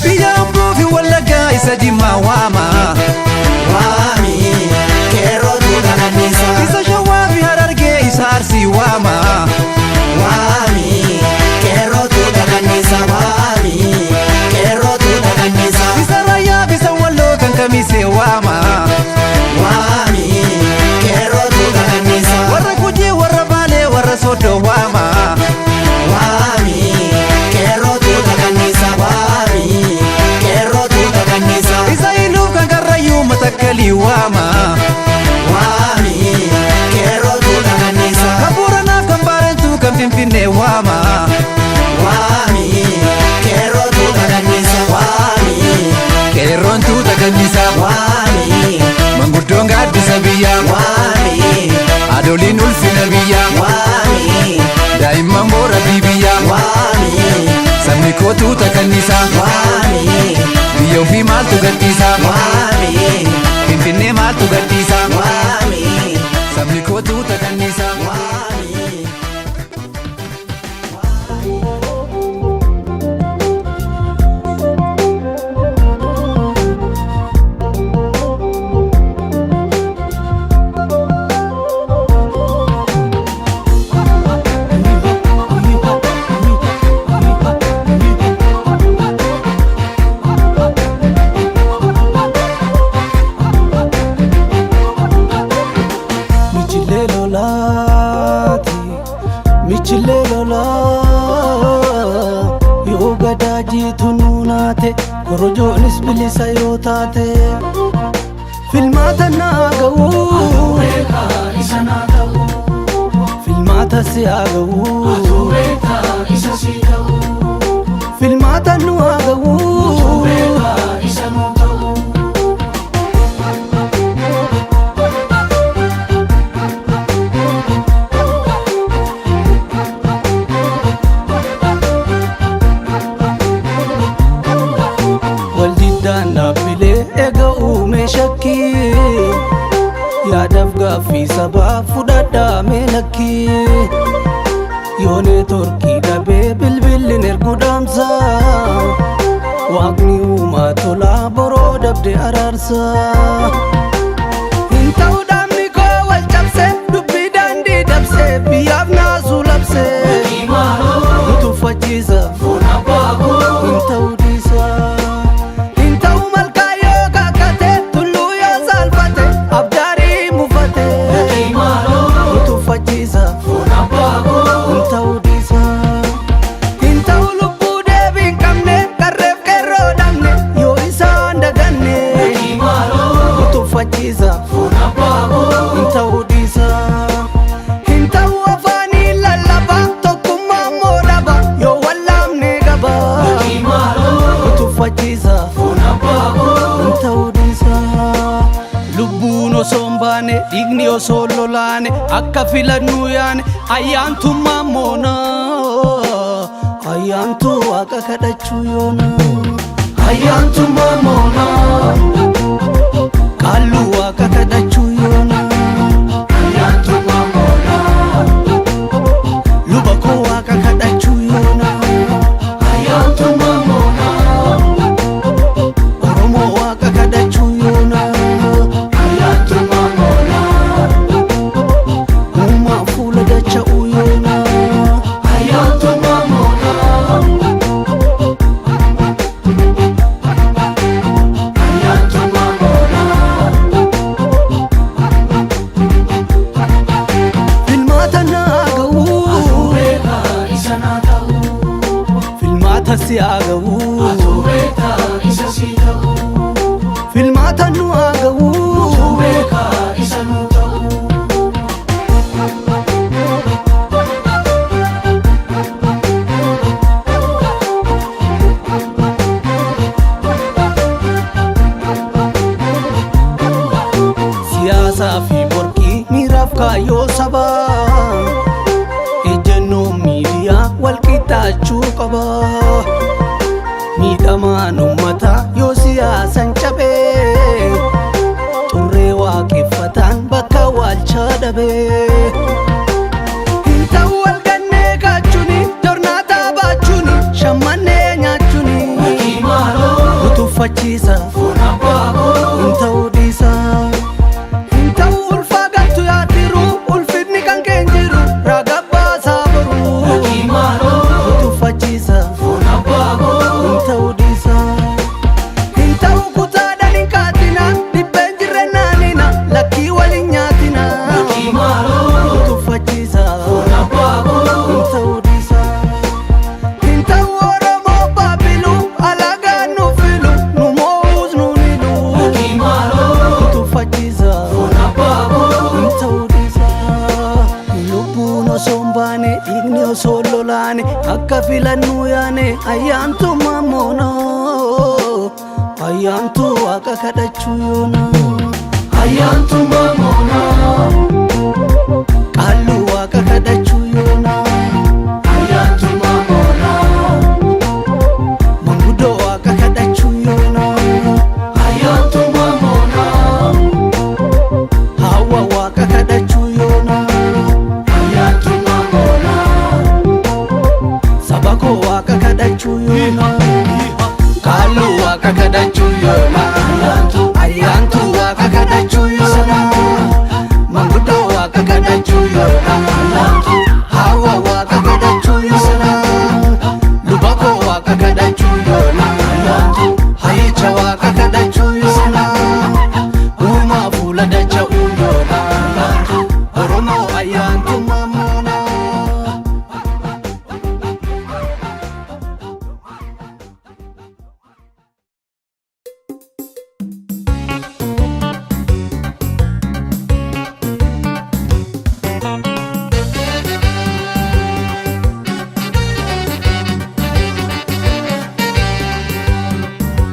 Biyya Amboo fi Wallaggaa isa Jimmaa waama. Waami qeerrootu kananniisa. Isa Shawaa fi Harargee isa Arsii waama. Waami qeerrootu kananniisa. Waami qeerrootu kananniisa. Isa Raayyaa fi isa Walloo kan Kamisee waama. Waami qeerrootu kananniisa. Warra Gujii warra Baalee warra Sooddoo waama. Waami qeerrootu kananniisa. Waami qeerrootu kananniisa. Isa Iluuf kan Karrayyuu Matakkalii waama. Waami qeerrootu kananniisa. Kan Booranaaf kan Baarentuu kan Finfinnee waama. Waami qeerrootu kananniisa. Waami Qeerroon tuuta kanniisa. waami Manguddoon gaaddisa biyyaa. waami Haadholiin ulfina biyyaa. waami Daa'imman boora biyyaa. waami Sabni koo tuuta kanniisa. waami Biyya ofii maaltu gadhiisa? waami Finfinnee maaltu gadhiisa? waami Sabni koo tuuta kanniisa. waami. Michilee lolaati, michilee lolaa, yoo gadaa jiitu nuunaate, korojoonis bilisa yoo taate, filmaata naa ga'uu, filmaata si haa ga'uu, filmaata nu haa ga'uu. Waldiddaan dhaabbilee eega uume shakkii yaadaaf gaaffii sabaa fudhadhaa mee lakkii yoo neetworkii dhabee bilbilli ergu dhaamsa waaqni uumaa tolaa boroo dabde araarsa. Hin ta'u dhaabni koo wal cabse dubbii daandii dabse biyyaaf naasuu labse nu tuffachiisa hin ta'u dhiisa. Hin ta'u malkaa yoo kakate tulluu yoo saalfate abdaarii mufate nu tuffachiisa hin ta'u dhiisa. Hin ta'u lubbuu deebii hin qabne qarreef qeerroo dhabne yoo isaan daganne nu tuffachiisa hin ta'u dhiisa. Hin ta'u afaanii lallaba tokkummaa immoo dhaba yoo wallaamne qaba nu tuffachiisa. baane dhiigni osoo lolaane akka filannu yaane ayyaantummaa moona ayyaantu waaqa kadhachuu yoona ayyaantummaa moona qaallu waaqa kadhachuu yoona ayyaantummaa moona luba koo waaqa kadhachuu yoona ayyaantummaa moona Oromoo waaqa kadhachuu yoona ayyaantummaa moona uumaa fuula dacha'uu yoona ayyaantummaa moona ayyaantummaa moona filmaata naa ga'uu isa naa ta'u filmaata si haa ga'uu Atuu beekaa isa si ta'u filmaata nu haa ga'uu Atuu beekaa isa nu ta'u. Siyaasaa fi morkii miiraaf kaayyoo sabaa ejjennoo miidiyaa wal qixxaachuu qaba. Miidhamaan uummataa yoo siyaasan cabee xurree waaqeffataan bakka waalchaa dhabee. Hin ta'u wal gannee kaachuuni tornaataa baachuuni shammannee nyaachuuni. Utuffachiisa hin ta'uu dhiisa. Hin ta'u ulfaa galtu yaadiru ulfinni kan keen jiru raga baasaa boru. Utuffachiisa hin ta'uu dhiisa. Hin ta'u kutaadhaan hin kaatina dhibbeen jirre naanina lakkii waliin nyaatina. Utuffachiisa hin ta'uu dhiisa. Hin ta'u Oromoo baabilu alagaan nu filu nu moo'us nu nilu. Utuffachiisa hin ta'uu dhiisa. Lubbuun osoo hin baane dhiigni osoo hin lolaane akka filannu yaane ayyaantummaa moona ayyaantu waaqa kadhachuu yoona ayyaantummaa moona qaallu waaqa kadhachuu yoona ayyaantummaa moona manguddoo waaqa kadhachuu yoona ayyaantummaa moona hawa waaqa kadhachuu yoona ayyaantummaa moona saba koo waaqa kadhachuu yoona qaallu waaqa kadhachuu yoona ayyaantu waaqa kadhachuu yoona manguddoo waaqa kadhachuu yoona hawa waaqa kadhachuu yoona luba koo waaqa kadhachuu yoona hayyicha waaqa kadhachuu yoona uumaa fuula dacha'uu yoona Oromoo ayyaantummaa moona.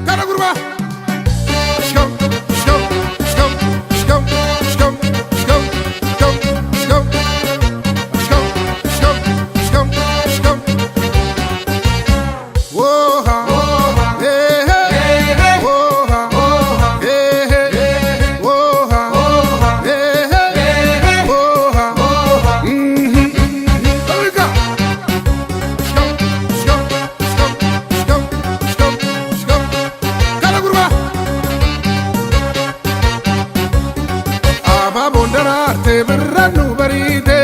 Kara kurba. Shkom, shkom, shkom, shkom, shkom, shkom, shkom, shkom. Shkom, shkom, shkom, shkom. Woha, hey, hey. Woha, hey, hey. Woha, hey, hey. Woha, mhm. Here we go. Shkom, shkom, shkom, shkom, shkom, shkom. Kara kurba. Abaaboon daraarte birraan nu bariite.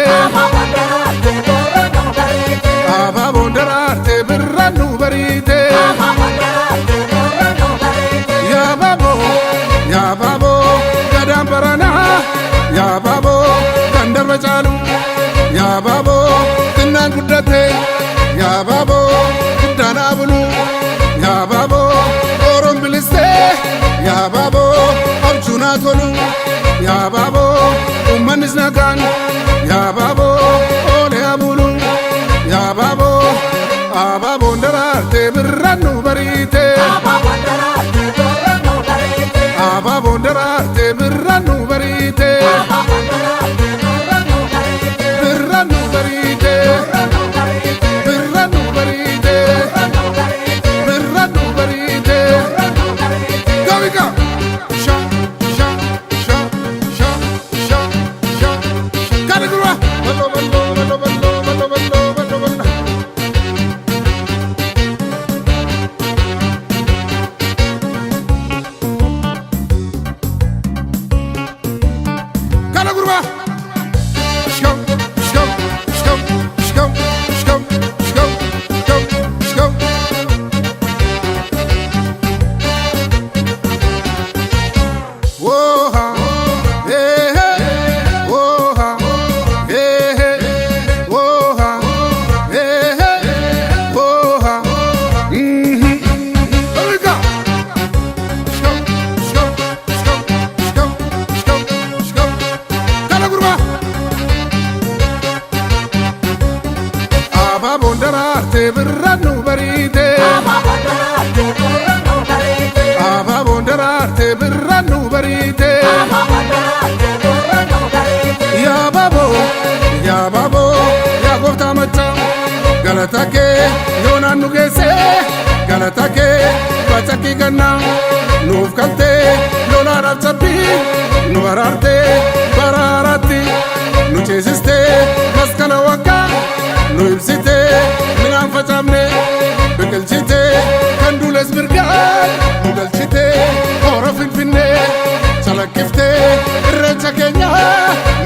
Abaaboon daraarte birraan nu bariite. Yaa baaboo, yaa baaboo, gadaan baranaa. Yaa baaboo, kan darba caalu. Yaa baaboo, xinnaan guddate. Yaa baaboo, guddaan haa bulu. Yaa baaboo, oroon bilistee. Yaa baaboo, abjuun haa tolu. Yaa baaboo, uummannis nagaan. Yaa baaboo, oolee haa bulu. Yaa baaboo, abaaboon daraarte birraan nu bariite. Abaaboon daraarte birraan nu bariite. bariite. Yaa baaboo yaa baaboo yaa gooftaa machaa galata kee yoonaan nu geesse galata kee bacakkii gannaa nuuf galtee lolaadhaaf cabbii nu baraartee baraaraatti nu ceesistee maskana waggaa nu ibsitee midhaan facaafne biqilchitee kan duules mirgaan nu galchitee hora finfinnee calaqqiftee irreecha keenya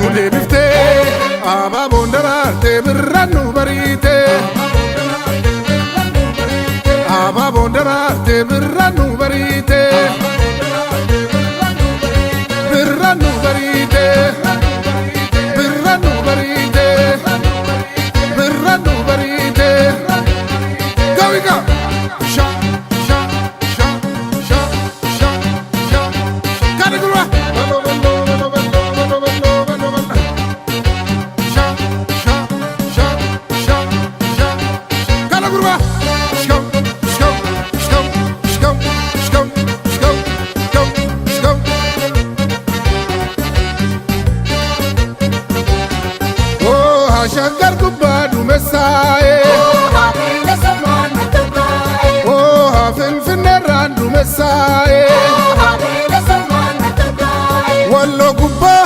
nu deebiftee abaaboon daraartee birraan nu bariite. Abaaboon daraartee birraan nu bariite. Birraan nu bariite. Birraan nu bariite. Birraan nu bariite. Go we go. Sha sha sha sha sha sha. Gotta go. Sha sha sha sha sha. Gotta go. Sha. Go, go, go, go, go, go, go. Oh, Hashagar gubbaa duumessaaye. Oh, Finfinneerraan duumessaaye. Walloo gubbaa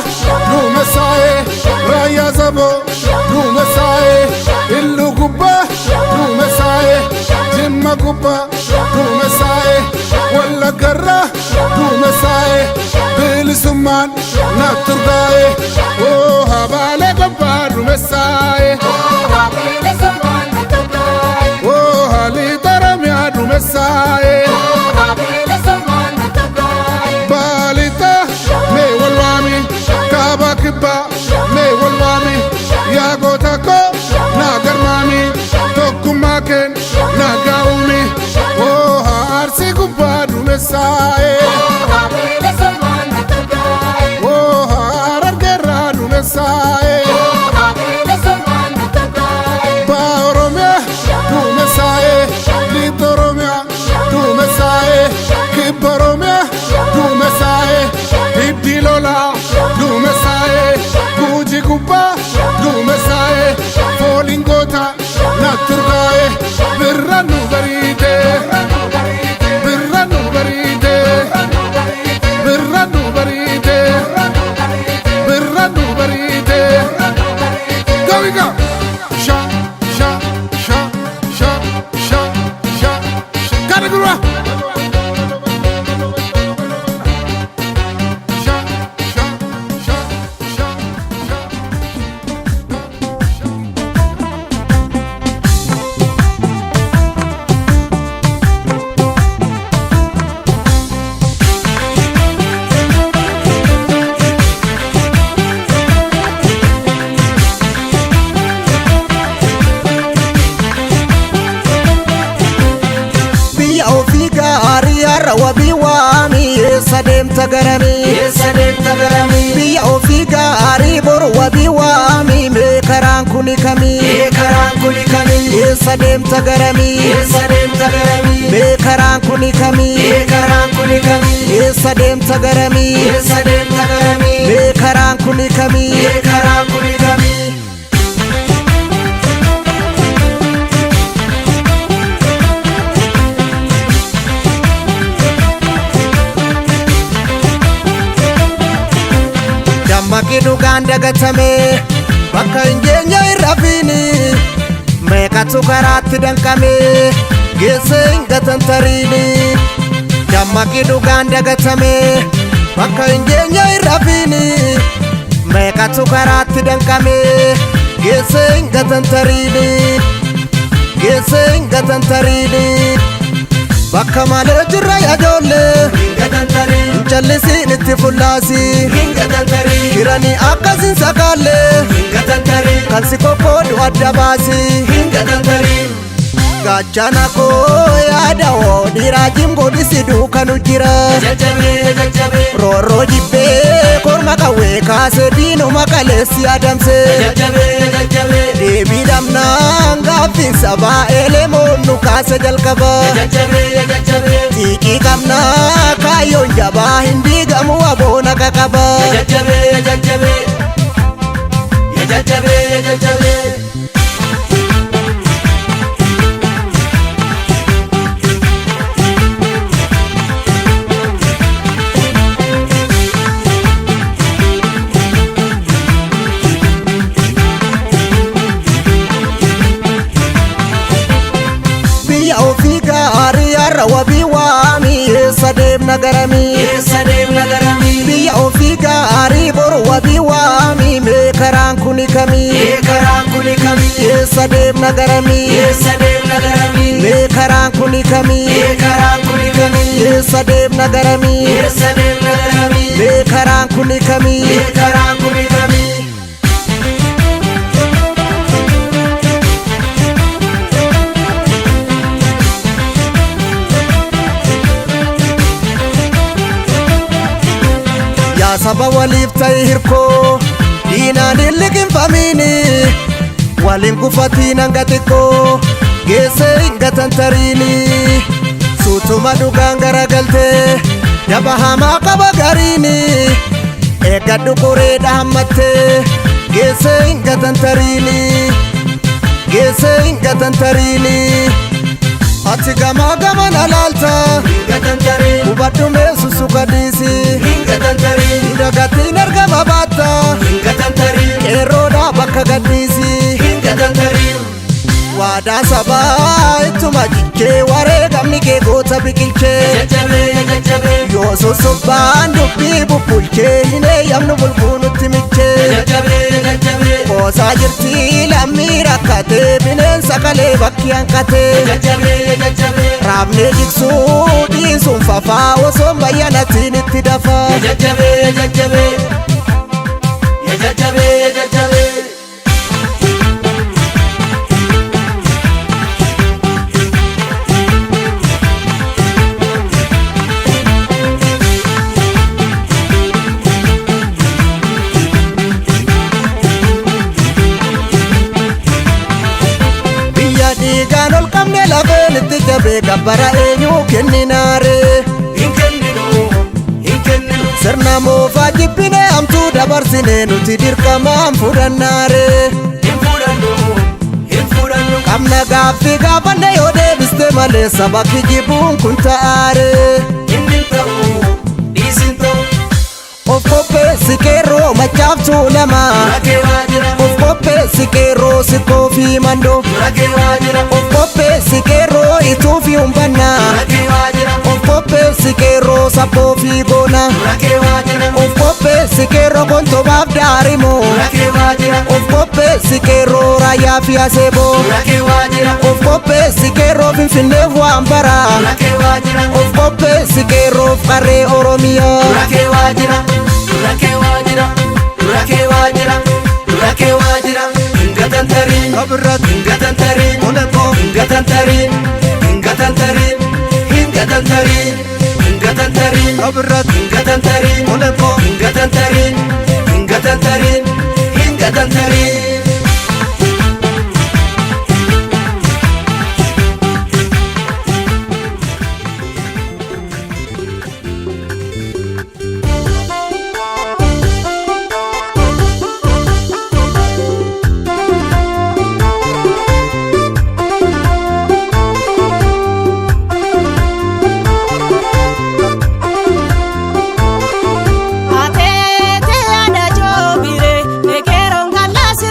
duumessaaye. Raayyaa saboo duumessaaye. Illuu gubbaa duumessaaye. Jimma gubbaa duumessaaye. Wallaggarraa duumessaaye. Bilisummaan na turgaaye. Oh, Habaalee gubbaa duumessaaye. Oh, Halixa Oromiyaa duumessaaye. Baalixa mee wal waami. Kaaba kibbaa mee wal waami. Yaa goota koo naa garmaami. Tokkummaa keen naa gaa'umi. Oh, Arsii gubbaa duumessaaye. Oh, Harargeerraa duumessaaye. Baa Oromiyaa duumessaaye. Lixa Oromiyaa duumessaaye. Kibba Oromiyaa duumessaaye. Hiddi lolaa duumessaaye. Guji gubbaa duumessaaye. Fooliin goota na turgaaye. Birraan nu bariite. Birraan nu bariite. Birraan nu bariite. Birraan nu bariite. Go we go. Sha sha sha sha sha sha. Gotta go. Sha sha sha sha sha. Biyya ofii gaarii har'a wabii waamii eessa deemta garamii? Eessa deemta garamii? Biyya ofii gaarii boru wabii waamii mee karaan kuni kamii? Mee karaan kuni kamii? Eessa deemta garamii? Eessa deemta garamii? Mee karaan kuni kamii? Mee karaan kuni kamii? Eessa deemta garamii? Eessa deemta garamii? Mee karaan kuni kamii? Mee karaan kuni kamii? Dammaqii dhugaan dagatame bakka hin geenye hin rafiini meeqatu karaatti danqame geesse hin gatantariini. Dammaqii dhugaan dagatame bakka hin geenye hin rafiini meeqatu karaatti danqame geesse hin gatantariini. Geesse hin gatantariini. Bakka malee jirra yaa ijoollee Hin hin callisiin itti fullaasi. Hin gatantarii. Kiranii akkasin sakaallee Hin gatantarii. kan si qoqqoodu adda baasi. Hin gatantarii. Gaachana koo yaada hoo dhiiraa jimgoodhisi duukanu jira. Jajjabee jajjabee. Roorroo jibbee korma qawwee kaasee diinuma kaleessi adamsee. Jajjabee jajjabee. Deebii dhabnaan gaaffiin sabaa elemoon nu kaase jalqaba. Jajjabee jajjabee. Xiiqii qabnaa Kaayyoon jabaa hin diigamu aboona qaqaba. Jajjabee jajjabee jajjabee jajjabee. Biyya ofii gaarii har'a wabii waamii eessa deemna garamii? Eessa deemna garamii? Biyya ofii gaarii boru wabii waamii mee karaan kuni kamii? Mee karaan kuni kamii? Eessa deemna garamii? Eessa deemna garamii? Mee karaan kuni kamii? Mee karaan kuni kamii? Eessa deemna garamii? Eessa deemna garamii? Mee karaan kuni kamii? Mee karaan kuni kamii? Yaa saba waliif ta'i hirkoo diinaan hin liqimfamiini waliin gufatiin hanga xiqqoo geessee hin gatantariini suutuma dhugaan garagaltee daba hamaa qaba gariini eeggadhu qoreedha hammattee geessee hin gatantariini geessee hin gatantariini. Ati gamaa gamana laalta hubadhu meessu suka dhiisi dagatiin argama baatta qeerroodha bakka gadhiisi waadaa sabaa ittuma jichee wareegamni kee goota biqilchee yoo sossobbaan dubbii bubbulchee hin eeyyamnu bulbuu nutti michee qoosaa jirti lammii rakkatee bineensa kalee bakki hanqatee raabnee jigsuu dhiisuun fafaa osoo bayyanatiin itti dafaa. Jajjabee jajjabee jajjabee jajjabee. Biyya dhiigaan ol qabne lafeen itti jabee gabbara eenyuu kenninaare. Hin kenninu hin kenninu. Sirna moofaa jibbine hamtuu dabarsine nuti dirqamaan fudhannaare. Hin fudhannu hin fudhannu. Qabna gaaffii gaafanne yoo deebiste malee saba kijibuun kun ta'aare. Inni ta'u dhiisin ta'u. Of qopheessi qeerroo machaaftuu lama. Rakee waa jira. Of qopheessi qeerroo sikkoo fi mandoo. Rakee waa jira. Of qopheessi qeerroo ituu fi humbannaa. Rakee waa jira. Of qopheessi qeerroo sabboo fi goona. Rakee waa jira. Of qopheessi qeerroo kontomaaf daarimoo. Rakee waa jira. Of qopheessi qeerroo raayyaa fi aseeboo. Rakee waa jira. Of qopheessi qeerroo finfinneef waan bara. Rakee waa jira. Of qopheessi qeerroof qarree Oromiyaa. Rakee waa jira. Rakee waa jira. Rakee waa jira. Rakee waa jira. Hin gatantariin. Hin gatantariin. Hin gatantariin. Hin gatantariin. Hin gatantariin. Hin gatantariin. Hin gatantariin. Hin gatantariin. Hin gatantariin. Hin gatantariin. Ateetee aadaa joobiree ekeroon kalaasirra.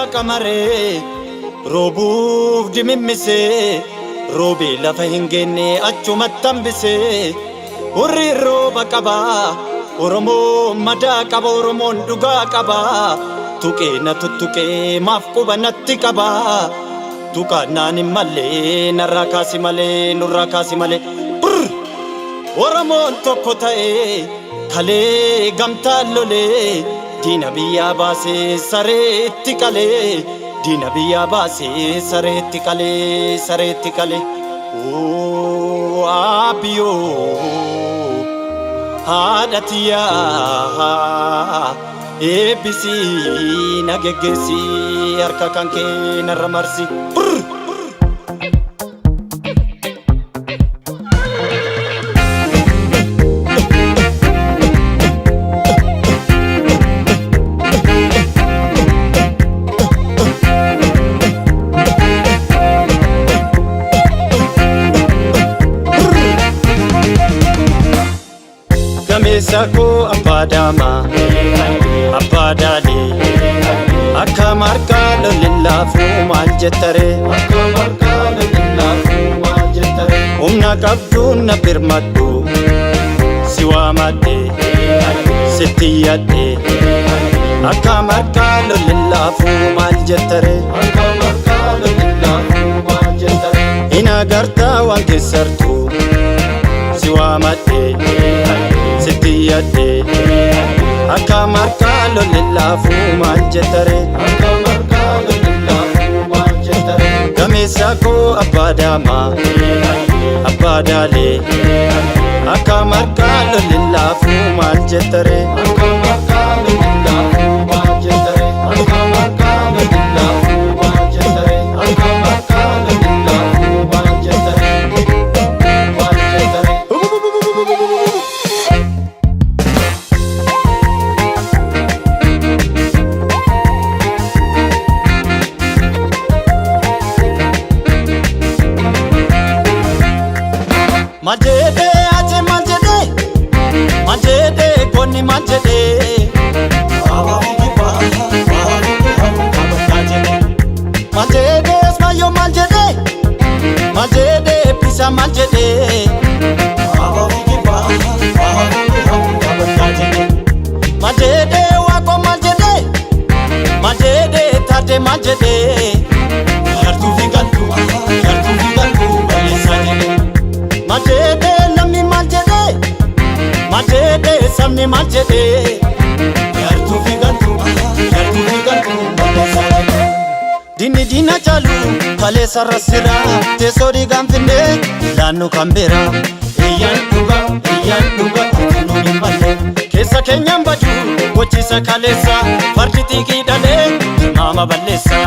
Waaqa maree roobuuf dimimmisee roobee lafa hin geenne achumatti hambisee hurrii rooba qabaa Oromoon madaa qaba Oromoon dhugaa qabaa tuqee na tuttuqee maaf quba natti qabaa tuqaa naan hin mallee narraa kaasi malee nurraa kaasi malee Brr! Oromoon tokko ta'ee kalee gamtaan lolee diina biyyaa baasee saree itti qalee diina biyyaa baasee saree itti qalee saree itti qalee. Oo abbiyoo haadha tiyyaa eebbisii na geggeessii harka kan kee narra marsi. Brr! Gameessa koo abbaa daamaa abbaa daalee akka marqaa lolillaafuu maal jettaree humna qabduun na birmadhu si waamadhe sitti yaadhe akka marqaa lolillaafuu maal jettaree hin agartaa waan keessartuu si waamadhe sitti yaadhe akka marqaa lolillaafuu maal jettaree gameessa koo abbaa daamaa abbaa daalee akka marqaa lolillaafuu maal jettaree akka marqaa lolillaafuu maal jettaree akka marqaa lolillaafuu maal jettaree akka marqaa lolillaafuu maal jettaree maal jettaree. Maal jedhee aje maal jedhee maal jedhee konni maal jedhee maal jedhee asmaayoo maal jedhee maal jedhee bisa maal jedhee maal jedhee waaqoo maal jedhee maal jedhee taatee maal jedhee yartuu fi galtuu yartuu fi galtuu balleessaa jedhee. Maal jedhee lammi maal jedhee maal jedhee sabni maal jedhee yartuu fi galtuu yartuu fi galtuu balleessaa jedhee. Diinni diina caalu kaleessa rassira teessoo dhiigaan finnee laannu kan bira. Iyyaan dhuga iyyaan dhuga ati nuun hin malle keessa keenyaan badu gochisa kaleessa fardi xiiqii dhalee tilmaama balleessa.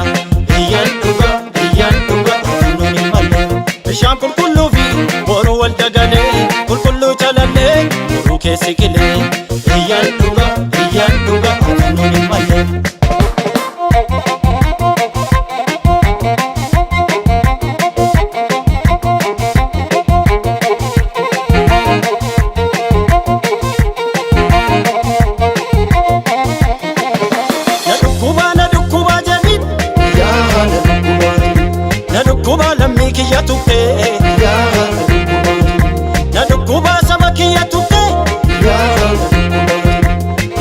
Iyyaan dhuga iyyaan dhuga ati nuun hin malle bishaan qulqulluu fi boruu wal dagalee qulqulluu calallee boruu keessi qilee. Iyyaan dhuga iyyaan dhuga ati nuun hin malle. Na dhukkuba na dhukkuba jedhin na dhukkuba lammii kiyya tuqee na dhukkuba saba kiyya tuqee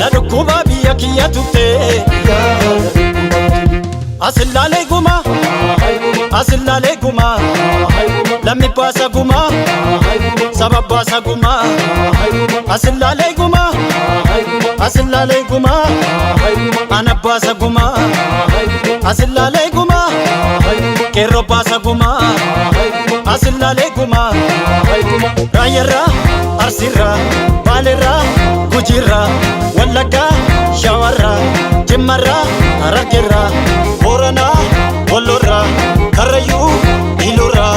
na dhukkuba biyya kiyya tuqee asillaalee gumaa asillaalee gumaa lammi baasa gumaa saba baasa gumaa asillaalee gumaa asillaalee gumaa ana baasa gumaa asillaalee gumaa qeerroo baasa gumaa asillaalee gumaa raayyaarraa arsiirraa baaleerraa gujiirraa wallaggaa shawarraa jimmarraa harargeerraa booranaa walloorraa karrayyuu iluurraa.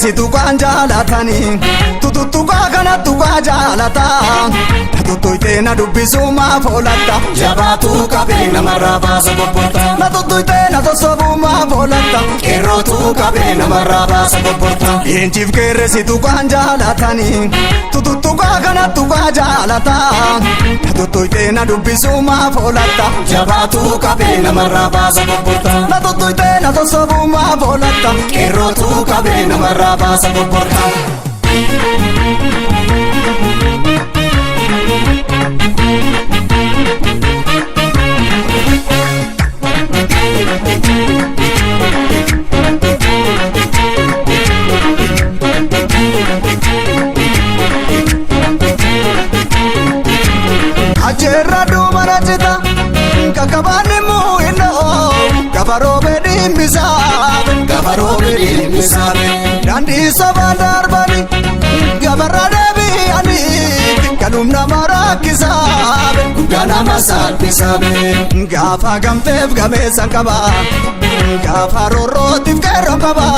qeerresi tuqaan jaalatanii tututtuqaa kana tuqaa jaalataa na tuttuqxee na dubbisuu maaf oolatta Jabaatu qabee namarraa baasa bobborta. Na tuttuqxee na sossobuu maaf oolatta Qeerrootu qabee namarraa baasa bobborta. Leenciif qeerresi tuqaan jaalatanii tututtuqaa kana tuqaa jaalataa na tuttuqxee na dubbisuu maaf oolatta Jabaatu qabee namarraa baasa bobborta. Na tuttuqxee na sossobuu maaf oolatta Qeerrootu qabee namarraa baasa bobborta. Acheerra duumana cita kakabaan immoo hin dha'oo gafaroo fedhiin bisaabe Gafaroo fedhiin bisaabe. Daandii sabaan darbani gabarra deebi'anii kalum nama rakkisaabe Guddaa nama salphisaabe. Gaafa gamteef gameessan qaba gaafa roorrootiif qeerroon qaba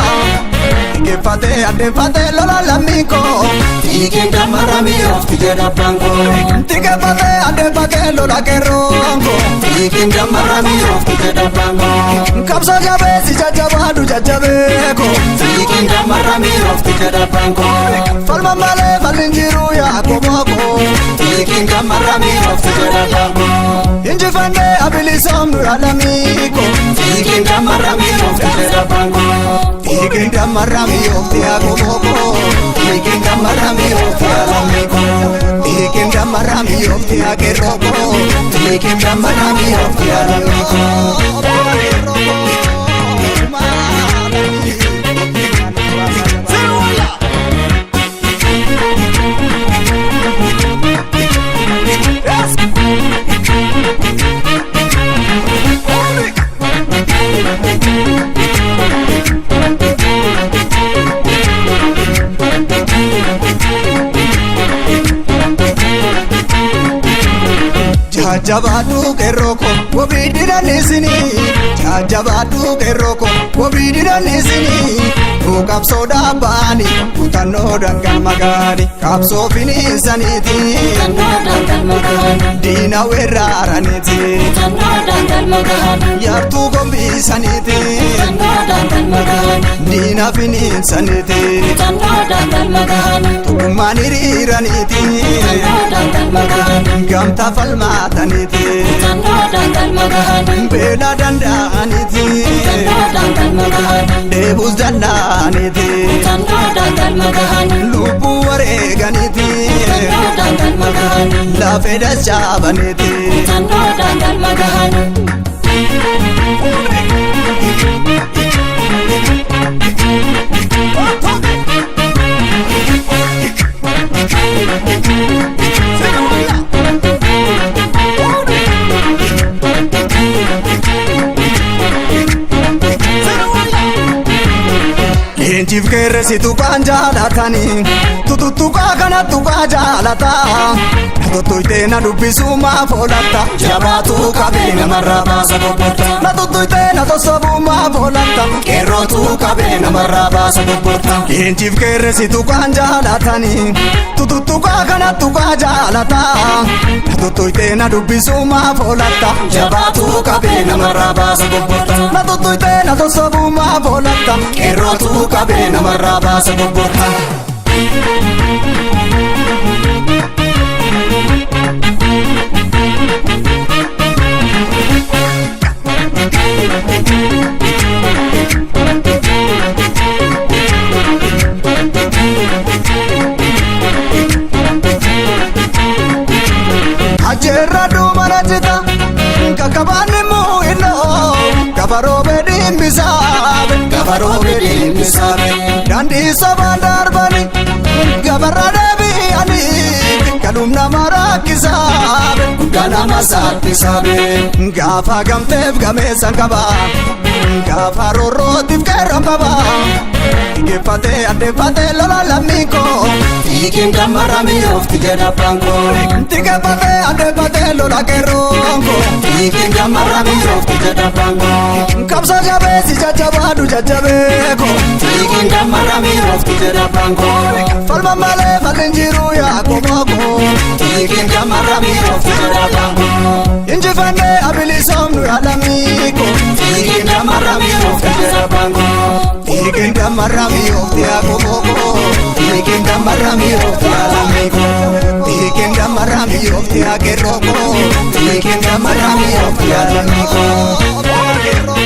Tiggeeffatee addeeffatee lola lammii koo Fiigeen dammarra mi'oofti jedha abbaan koo. Tiggeeffatee addeeffatee lola qeerroon koo Fiigeen dammarra mi'oofti jedha abbaan koo. Qabsoo jabeessi jajjabaadhu jajjabeeko Fiigeen dammarra mi'oofti jedha abbaan koo. Falma malee falli hin jiru yaa komooko Fiigeen dammarra mi'oofti jedha abbaan koo. Injifannee abilisoomnu yaa lammiiko Fiigeen dammarra mi'oofti jedha abbaan koo. Fiigeen dammarra mi'oofti yaa komooko Fiigeen dammarra mi'oofti yaa lammiiko. Fiigeen dammarra mi'oofti yaa qeerrooko Fiigeen dammarra mi'oofti yaa lammiiko. Jajjabaadhu qeerroo ko wabii didaniisinii jajjabaadhu qeerroo ko wabii didaniisinii nuu qabsoo dhaabbaani kutannoo dangal magaani qabsoo finiinsaniiti diina weerraaraniiti yaartuu gombiisaniiti diina finiinsaniiti tokkummaan hiriiraniiti gamtaa falmaataniiti beela danda'aniiti dheebuus danda'aniiti lubbuu wareeganiiti lafee dachaabaniiti. Leenciif qeerresi tuqaan jaalatanii tututtuqaa kana tuqaa jaalataa na tuttuqxee na dubbisuu maaf oolatta Jabaatu qabee namarraa baasa bobborta. Na tuttuqxee na sossobuu maaf oolatta Qeerrootu qabee namarraa baasa bobborta. Leenciif qeerresi tuqaan jaalatanii tututtuqaa kana tuqaa jaalataa na tuttuqxee na dubbisuu maaf oolatta Jabaatu qabee namarraa baasa bobborta. Na tuttuqxee na sossobuu maaf oolatta Qeerrootu qabee namarraa baasa bobborta. Acheerra duumana cita kakabaan immoo hin dha'oo gafaroo fedhiin bisaabe Gafaroo fedhiin bisaabe. Daandii sabaan darbani gabarra deebi'anii kalum nama rakkisaabe Guddaa nama salphisaabe. Gaafa gamteef gameessan qaba gaafa roorrootiif qeerroon qaba Tiggeeffatee addeeffatee lola lammii koo. Xiiqiin dammarra mi'oofti jedha abbaan koo. Tika batee adde batee lola qeerroon koo. Xiiqiin dammarra mi'oofti jedha abbaan koo. Qabsoo jabeessi jajjabaadhu jajjabee koo. Xiiqiin dammarra mi'oofti jedha abbaan koo. Falma malee falli hin jiru yaa qomoo koo. Xiiqiin dammarra mi'oofti jedha abbaan koo. Injifannee abilisoomnu yaa lammii koo. Xiiqiin dammarra mi'oofti jedha abbaan koo. Xiiqiin dammarra mi'oofti yaa qomoo koo. Xiiqiin dammarra mi'oofti yaa lammii koo. Xiiqiin dammarra mi'oofti yaa qeerroo koo. Xiiqiin dammarra mi'oofti yaa lammii koo.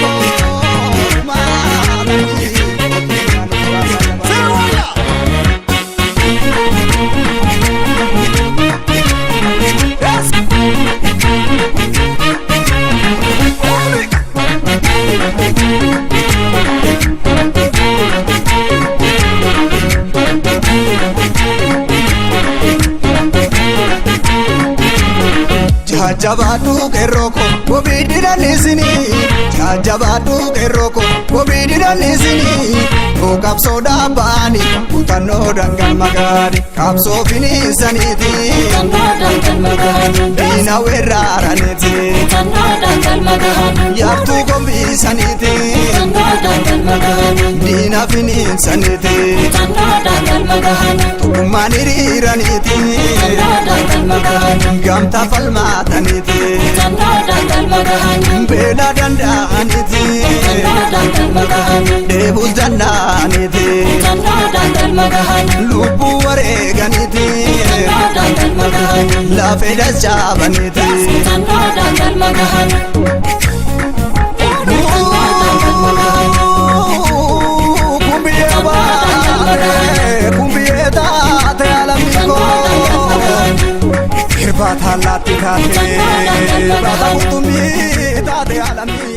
Jajjabaadhu qeerroo koo wabii didhannisinii. Jajjabaadhu qeerroo koo wabii didhannisinii. Nuu qabsoodhaa ba'anii kutannoo dangalma gaari qabsoo finiisaniiti. Diina weeraraniiti. Yaabtuu gombiisaniiti. Diina finiinsaniiti. Tokkummaan hiriiraniiti. Gamtaa falmaataniiti. Beela danda'aniiti. Dheebuus danda'aniiti. Lubbuu wareeganiiti. Lafee dachaabaniiti. Kumbiyyee baate kumbiyyee taate alamii koo. Irbaata allaatti taate irbaata qurxummii taate alamii.